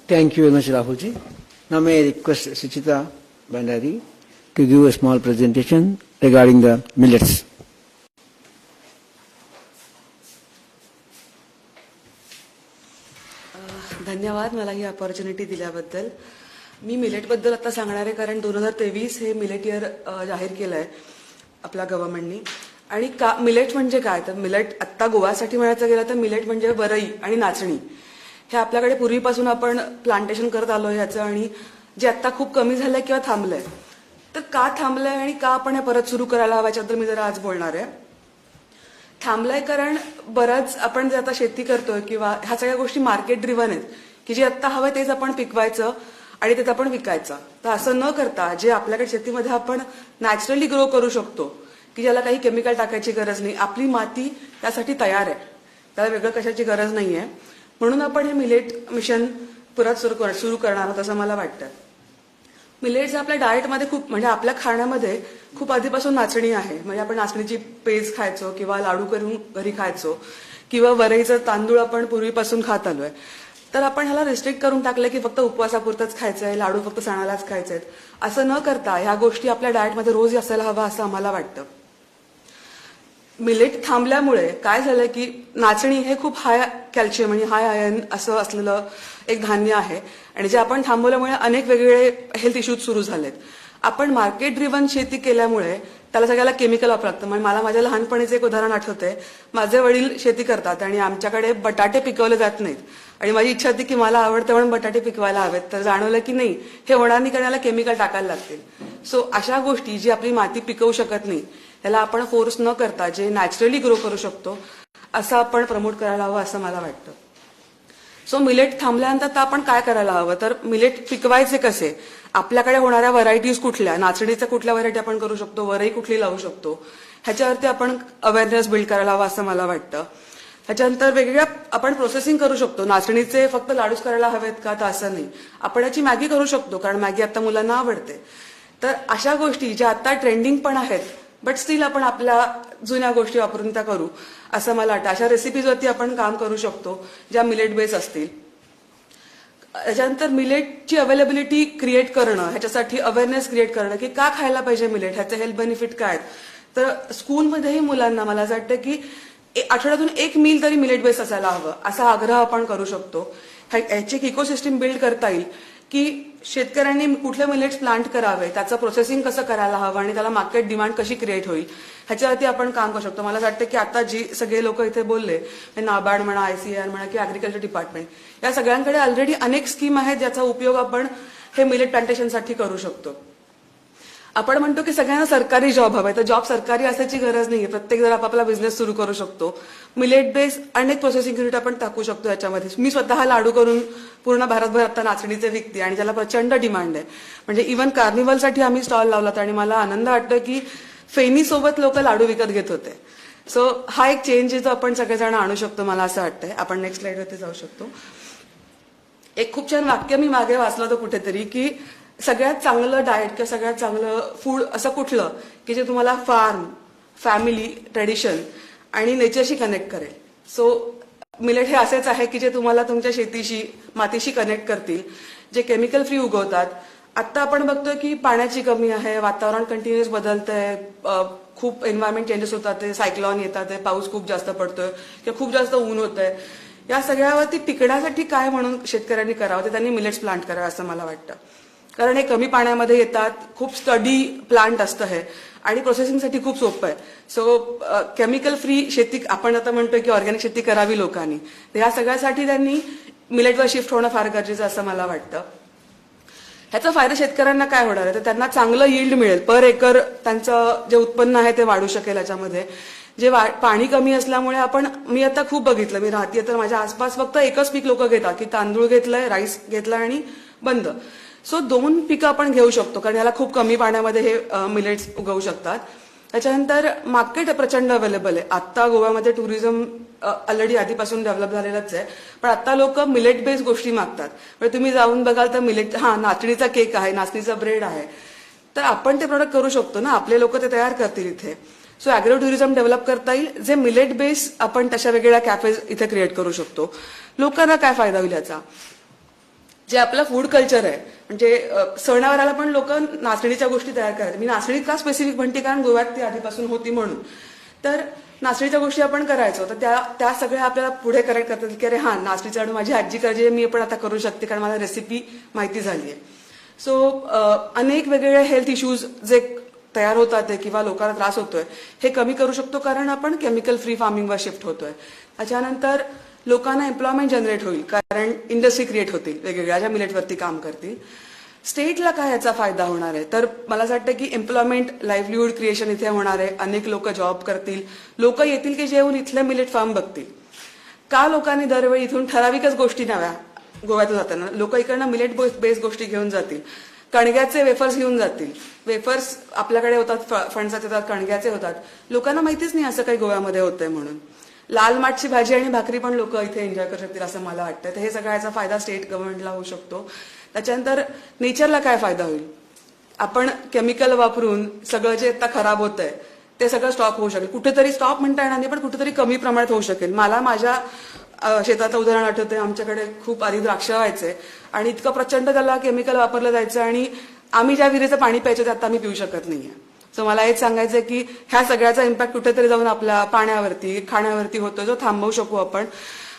Thank you very much, Rahulji. Now may I request Suchita Bhandari to give a small presentation regarding the millets. धन्यवाद मला ही अपॉर्च्युनिटी दिल्याबद्दल. मी मिलेटबद्दल आता सांगणार आहे, कारण 2023 हे मिलेट इयर जाहीर केलं आहे आपल्या गव्हर्नमेंटनी. आणि का मिलेट म्हणजे काय, तर मिलेट आत्ता गोव्यासाठी म्हणायचं गेलं तर मिलेट म्हणजे वरई आणि नाचणी. हे आपल्याकडे पूर्वीपासून आपण प्लांटेशन करत आलो ह्याचं आणि जे आत्ता खूप कमी झालंय किंवा थांबलंय. तर का थांबलंय आणि का आपण हे परत सुरू करायला हवं, याच्याबद्दल मी जरा आज बोलणार आहे. थांबलंय कारण बरंच आपण जे आता शेती करतोय किंवा ह्या सगळ्या गोष्टी मार्केट ड्रिव्हन आहेत, की जे आत्ता हवं तेच आपण पिकवायचं आणि तेच आपण विकायचं. तर असं न करता जे आपल्याकडे शेतीमध्ये आपण नॅचरली ग्रो करू शकतो, की ज्याला काही केमिकल टाकायची गरज नाही, आपली माती त्यासाठी तयार आहे, त्याला वेगळं कशाची गरज नाहीये, म्हणून आपण हे मिलेट मिशन परत सुरू करणार आहोत असं मला वाटतं. मिलेट्स आपल्या डाएटमध्ये खूप, म्हणजे आपल्या खाण्यामध्ये खूप आधीपासून नाचणी आहे. म्हणजे आपण नाचणीची पेज खायचो किंवा लाडू करून घरी खायचो किंवा वरईचं तांदूळ आपण पूर्वीपासून खात आलोय. तर आपण ह्याला रिस्ट्रिक्ट करून टाकलं की फक्त उपवासापुरतंच खायचं आहे, लाडू फक्त सणालाच खायचे आहेत. असं न करता ह्या गोष्टी आपल्या डाएटमध्ये रोज असायला हवा असं आम्हाला वाटतं. मिलेट थांबल्यामुळे काय झालं की नाचणी हे खूप हाय कॅल्शियम आणि हाय आयर्न असं असलेलं एक धान्य आहे आणि जे आपण थांबवल्यामुळे अनेक वेगवेगळे हेल्थ इश्यूज सुरू झालेत. आपण मार्केट ड्रिव्हन शेती केल्यामुळे त्याला सगळ्याला केमिकल वापरावं लागतं. म्हणजे मला माझ्या लहानपणीचं एक उदाहरण आठवतंय. माझे वडील शेती करतात आणि आमच्याकडे बटाटे पिकवले जात नाहीत आणि माझी इच्छा होती की मला आवडतं म्हणून बटाटे पिकवायला हवेत. तर जाणवलं की नाही, हे होणार नाही, कारण याला केमिकल टाकायला लागतील. सो अशा गोष्टी जी आपली माती पिकवू शकत नाही, त्याला आपण फोर्स न करता जे नॅचरली ग्रो करू शकतो असं आपण प्रमोट करायला हवं असं मला वाटतं. सो मिलेट थांबल्यानंतर तर आपण काय करायला हवं, तर मिलेट पिकवायचे कसे, आपल्याकडे होणाऱ्या व्हरायटीज कुठल्या, नाचणीच्या कुठल्या व्हरायटी आपण करू शकतो, वरई कुठली लावू शकतो, ह्याच्यावरती आपण अवेअरनेस बिल्ड करायला हवा असं मला वाटतं. ह्याच्यानंतर वेगवेगळ्या आपण प्रोसेसिंग करू शकतो. नाचणीचे फक्त लाडूच करायला हवेत का, तर असं नाही. आपण याची मॅगी करू शकतो, कारण मॅगी आता मुलांना आवडते. तर अशा गोष्टी ज्या आता ट्रेंडिंग पण आहेत, बट स्टील आपण आपल्या जुन्या गोष्टी वापरून त्या करू असं मला वाटतं. अशा रेसिपीजवरती आपण काम करू शकतो ज्या मिलेट बेस असतील. त्याच्यानंतर मिलेटची अवेलेबिलिटी क्रिएट करणं, ह्याच्यासाठी अवेअरनेस क्रिएट करणं की का खायला पाहिजे मिलेट, ह्याचे हेल्थ बेनिफिट काय आहेत. तर स्कूलमध्येही मुलांना मला असं वाटतं की आठवड्यातून एक मील तरी मिलेट बेस असायला हवं असा आग्रह आपण करू शकतो. ह्याची एक इकोसिस्टीम बिल्ड करता येईल की शेतकऱ्यांनी कुठले मिलेट्स प्लांट करावे, त्याचं प्रोसेसिंग कसं करायला हवं आणि त्याला मार्केट डिमांड कशी क्रिएट होईल, ह्याच्यावरती आपण काम करू शकतो. मला असं वाटतं की आता जी सगळे लोक इथे बोलले, म्हणजे नाबार्ड म्हणा, आयसीएआर म्हणा किंवा ॲग्रिकल्चर डिपार्टमेंट, या सगळ्यांकडे ऑलरेडी अनेक स्कीम आहेत ज्याचा उपयोग आपण हे मिलेट प्लांटेशनसाठी करू शकतो. आपण म्हणतो की सगळ्यांना सरकारी जॉब हवाय, तर जॉब सरकारी असायची गरज नाहीये. प्रत्येक जण आपापला बिझनेस सुरू करू शकतो. मिलेट बेस अनेक प्रोसेसिंग युनिट आपण टाकू शकतो याच्यामध्ये. मी स्वतः लाडू करून पूर्ण भारतभर आता नाचणीचे विकते आणि ज्याला प्रचंड डिमांड आहे. म्हणजे इव्हन कार्निवलसाठी आम्ही स्टॉल लावला आणि मला आनंद वाटतो की फेनीसोबत लोक लाडू विकत घेत होते. सो हा एक चेंज आहे जो आपण सगळेजण आणू शकतो, मला असं वाटतंय. आपण नेक्स्ट स्लाइडवरती जाऊ शकतो. एक खूप छान वाक्य मी मागे वाचलं होतं कुठेतरी की सगळ्यात चांगलं डाएट किंवा सगळ्यात चांगलं फूड असं कुठलं की जे तुम्हाला फार्म, फॅमिली, ट्रेडिशन आणि नेचरशी कनेक्ट करेल. सो मिलेट हे असेच आहे की जे तुम्हाला तुमच्या शेतीशी, मातीशी कनेक्ट करतील, जे केमिकल फ्री उगवतात. आत्ता आपण बघतोय की पाण्याची कमी आहे, वातावरण कंटिन्युअस बदलतंय, खूप एन्व्हायरमेंट चेंजेस होतात, ते सायक्लॉन येतात, आहे, पाऊस खूप जास्त पडतोय किंवा खूप जास्त ऊन होतंय. या सगळ्यावरती टिकण्यासाठी काय म्हणून शेतकऱ्यांनी करावं, ते त्यांनी मिलेट्स प्लांट करावं असं मला वाटतं. कारण हे कमी पाण्यामध्ये येतात, खूप स्टर्डी प्लांट असतं हे आणि प्रोसेसिंगसाठी खूप सोपं आहे. सो केमिकल फ्री शेती, आपण आता म्हणतोय की ऑर्गॅनिक शेती करावी लोकांनी, तर ह्या सगळ्यासाठी त्यांनी मिलेटवर शिफ्ट होणं फार गरजेचं असं मला वाटतं. ह्याचा फायदा शेतकऱ्यांना काय होणार आहे? तर त्यांना चांगलं यील्ड मिळेल, पर एकर त्यांचं जे उत्पन्न आहे ते वाढू शकेल. याच्यामध्ये जे पाणी कमी असल्यामुळे आपण, मी आता खूप बघितलं, मी राहते तर माझ्या आसपास फक्त एकच पीक लोक घेतात, की तांदूळ घेतलंय, राईस घेतला आणि बंद. सो दोन पिकं आपण घेऊ शकतो, कारण याला खूप कमी पाण्यामध्ये हे मिलेट्स उगवू शकतात. त्याच्यानंतर मार्केट प्रचंड अवेलेबल आहे. आत्ता गोव्यामध्ये टुरिझम ऑलरेडी आधीपासून डेव्हलप झालेलंच आहे, पण आता लोक मिलेट बेस्ड गोष्टी मागतात. म्हणजे तुम्ही जाऊन बघाल तर मिलेट, हा नाचणीचा केक आहे, नाचणीचा ब्रेड आहे, तर आपण ते प्रोडक्ट करू शकतो ना, आपले लोक ते तयार करतील इथे. सो अॅग्रो टुरिझम डेव्हलप करता येईल, जे मिलेट बेस आपण तशा वेगवेगळ्या कॅफेज इथे क्रिएट करू शकतो. लोकांना काय फायदा होईल याचा? जे आपलं फूड कल्चर आहे, म्हणजे सणावाराला पण लोक नाचणीच्या गोष्टी तयार करायचे. मी नाचणी का स्पेसिफिक म्हणते? कारण गोव्यात ती आधीपासून होती म्हणून. तर नाचणीच्या गोष्टी आपण करायचो, तर त्या त्या सगळ्या आपल्याला पुढे करेक्ट करतात की अरे हा, नाचणीचा लाडू माझी आजी करायची, मी पण आता करू शकते, कारण मला रेसिपी माहिती झाली आहे. सो अनेक वेगवेगळे हेल्थ इश्यूज जे तयार होतात आहे किंवा लोकांना त्रास होतोय, हे कमी करू शकतो, कारण आपण केमिकल फ्री फार्मिंगवर शिफ्ट होतोय. त्याच्यानंतर लोकांना एम्प्लॉयमेंट जनरेट होईल, कारण इंडस्ट्री क्रिएट होतील वेगवेगळ्या, ज्या मिलेटवरती काम करतील. स्टेटला काय याचा फायदा होणार आहे? तर मला असं वाटतं की एम्प्लॉयमेंट, लाईव्हलीहूड क्रिएशन इथे होणार आहे. अनेक लोक जॉब करतील, लोक येतील की जे येऊन इथले मिलेट फार्म बघतील. का लोकांनी दरवेळी इथून ठराविकच गोष्टी न्याव्या गोव्यातून जाताना? लोक इकडनं मिलेट बेस्ड गोष्टी घेऊन जातील, कणग्याचे वेफर्स घेऊन जातील. वेफर्स आपल्याकडे होतात, फणसाचे होतात, कणग्याचे होतात. लोकांना माहितीच नाही असं काही गोव्यामध्ये होतंय म्हणून. लाल माठची भाजी आणि भाकरी पण लोक इथे एन्जॉय करू शकतील असं मला वाटतं. तर हे सगळ्याचा फायदा स्टेट गव्हर्नमेंटला होऊ शकतो. त्याच्यानंतर नेचरला काय फायदा होईल? आपण केमिकल वापरून सगळं जे आता खराब होत आहे ते सगळं स्टॉप होऊ शकेल. कुठेतरी स्टॉप म्हणता येणार नाही, पण कुठेतरी कमी प्रमाणात होऊ शकेल. मला माझ्या शेताचं उदाहरण आठवतंय. आमच्याकडे खूप आधी द्राक्ष व्हायचे आणि इतकं प्रचंड त्याला केमिकल वापरलं जायचं आणि आम्ही ज्या विहिरीचं पाणी प्यायचो ते आता आम्ही पिऊ शकत नाहीये. सो मला हेच सांगायचं की ह्या सगळ्याचा इम्पॅक्ट कुठेतरी जाऊन आपल्या पाण्यावरती, खाण्यावरती होतो, जो थांबवू शकू आपण.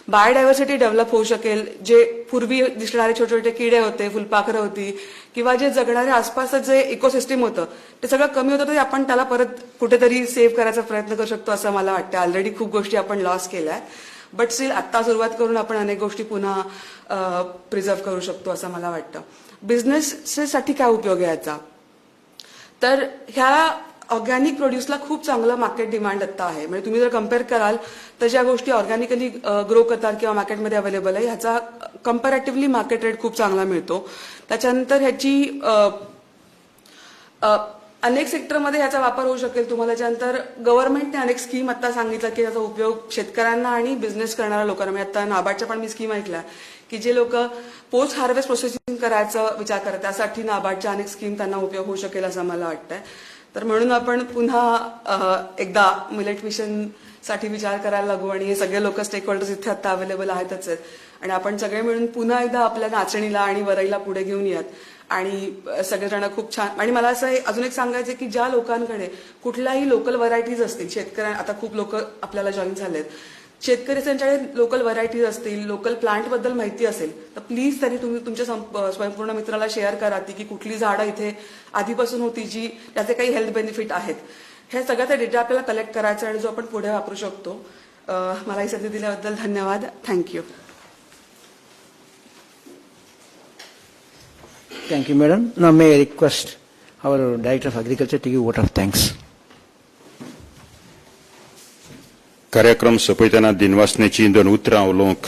बायोडायव्हर्सिटी डेव्हलप होऊ शकेल. जे पूर्वी दिसणारे छोटे छोटे किडे होते, फुलपाखरं होती किंवा जे जगणारे आसपासचं जे इकोसिस्टम होतं ते सगळं कमी होतं, तरी आपण त्याला परत कुठेतरी सेव्ह करायचा प्रयत्न करू शकतो असं मला वाटतं. ऑलरेडी खूप गोष्टी आपण लॉस केल्या, बट स्टील आत्ता सुरुवात करून आपण अनेक गोष्टी पुन्हा प्रिझर्व्ह करू शकतो असं मला वाटतं. बिझनेससाठी काय उपयोग आहे याचा? तर ह्या ऑर्गॅनिक प्रोड्यूसला खूप चांगलं मार्केट डिमांड आत्ता आहे. म्हणजे तुम्ही जर कम्पेअर कराल तर ज्या गोष्टी ऑर्गॅनिकली ग्रो करतात किंवा मार्केटमध्ये अवेलेबल आहे, ह्याचा कम्पॅरेटिव्हली मार्केट रेट खूप चांगला मिळतो. त्याच्यानंतर ह्याची अ, अ, अनेक सेक्टरमध्ये ह्याचा वापर होऊ शकेल तुम्हाला. त्याच्यानंतर गव्हर्नमेंटने अनेक स्कीम आता सांगितलं की याचा उपयोग शेतकऱ्यांना आणि बिझनेस करणाऱ्या लोकांना, म्हणजे आता नाबार्डच्या पण मी स्कीम ऐकल्या की जे लोक पोस्ट हार्वेस्ट प्रोसेसिंग करायचा विचार करतात, त्यासाठी नाबार्डच्या अनेक स्कीम त्यांना उपयोग होऊ शकेल असं मला वाटतंय. तर म्हणून आपण पुन्हा एकदा मिलेट मिशन साठी विचार करायला लागू आणि हे सगळे लोक, स्टेक होल्डर्स इथे आता अवेलेबल आहेतच आहेत आणि आपण सगळे मिळून पुन्हा एकदा आपल्या नाचणीला आणि वरईला पुढे घेऊन यात आणि सगळेजण खूप छान. आणि मला असं अजून एक सांगायचं की ज्या लोकांकडे कुठल्याही लोकल व्हरायटीज असतील, शेतकऱ्या, आता खूप लोक आपल्याला जॉईन झालेत, शेतकरी, त्यांच्याकडे लोकल व्हरायटीज असतील, लोकल प्लांटबद्दल माहिती असेल, तर प्लीज त्यांनी तुम्ही तुमच्या स्वयंपूर्ण मित्राला शेअर करा ती, की कुठली झाडं इथे आधीपासून होती, जी त्याचे काही हेल्थ बेनिफिट आहेत. हे सगळ्याचा डेटा आपल्याला कलेक्ट करायचा आणि जो आपण पुढे वापरू शकतो. मला ही संधी दिल्याबद्दल धन्यवाद. Thank you. Thank you, madam. Now may I request our Director of Agriculture to give vote of thanks. कार्यक्रम सोंपयतना दिनवासनेची दोन उतरां उलोवंक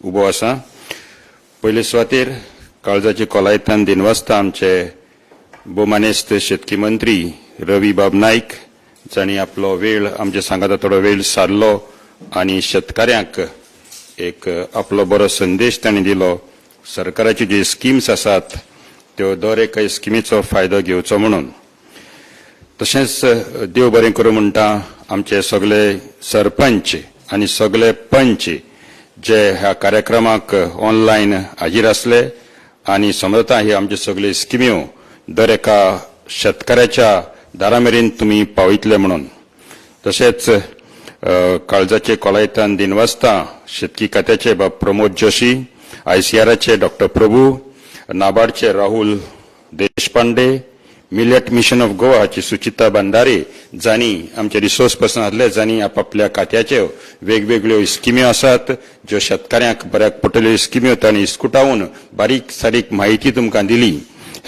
उबो आसा. पयले सुवातेर काळजाचे खोलायेंतल्यान दिनवासता आमचे भोवमानेस्त शेतकी मंत्री रवी बाब नायक, जांणी आपलो वेळ आमच्या सांगाता थोडो वेळ सारलो आनी शेतकाऱ्यांक एक आपलो बरो संदेश तांणी दिलो, सरकाराच्यो ज्यो स्किम्स आसात त्यो दर एका स्किमीचो फायदो घेवचो म्हणून. तशेंच देव बरें करूं म्हणटा आमचे सगळे सरपंच आनी सगळे पंच जे ह्या कार्यक्रमाक ऑनलायन हाजीर आसले आनी समजता ही आमच्यो सगळ्यो स्किम्यो दर एका शेतकाऱ्याच्या दारा मेरेन तुमी पावयतले म्हणून. तशेंच काळजाचे खोलायेंतल्यान दिनवासता शेतकी खात्याचे बाब प्रमोद जोशी, आयसीआराचे डॉक्टर प्रभू, नाबार्डचे Rahul Deshpande, millet mission of Goa हाची सुचिता बांदारे, जांणी आमचे रिसोर्स पर्सन आसले, जांणी आपापल्या खात्याच्यो वेगवेगळ्यो स्किम्यो आसात ज्यो शेतकाऱ्यांक बऱ्याक पडटल्यो स्किम्यो तांणी इस्कुटावन बारीक सारीक म्हायती तुमकां दिली,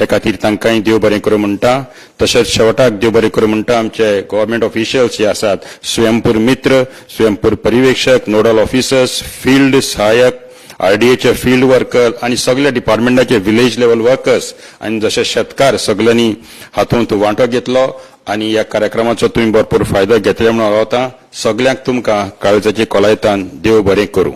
हे खातीर तांकांय देव बरें करूं म्हणटा. तशेंच शेवटाक देव बरें करूं म्हणटा आमचे गव्हर्मेंट ऑफिशियल्स जे आसात, स्वयंपूर मित्र, स्वयंपूर परिवेक्षक, नोडल ऑफिसर्स, फिल्ड सहाय्यक, आरडीएचे फील्ड वर्कर आनी सगल्या डिपार्टमेंटाचे विलेज लेवल वर्कर्स आनी जशे शेतकार, सगल्यांनी हातूंत वांटो घेतलो आनी ह्या कार्यक्रमाचो तुमी भरपूर फायदो घेतले म्हणून हांव रावता. सगल्यांक तुमकां काळजाचे खोलायेंतल्यान देव बरें करूं.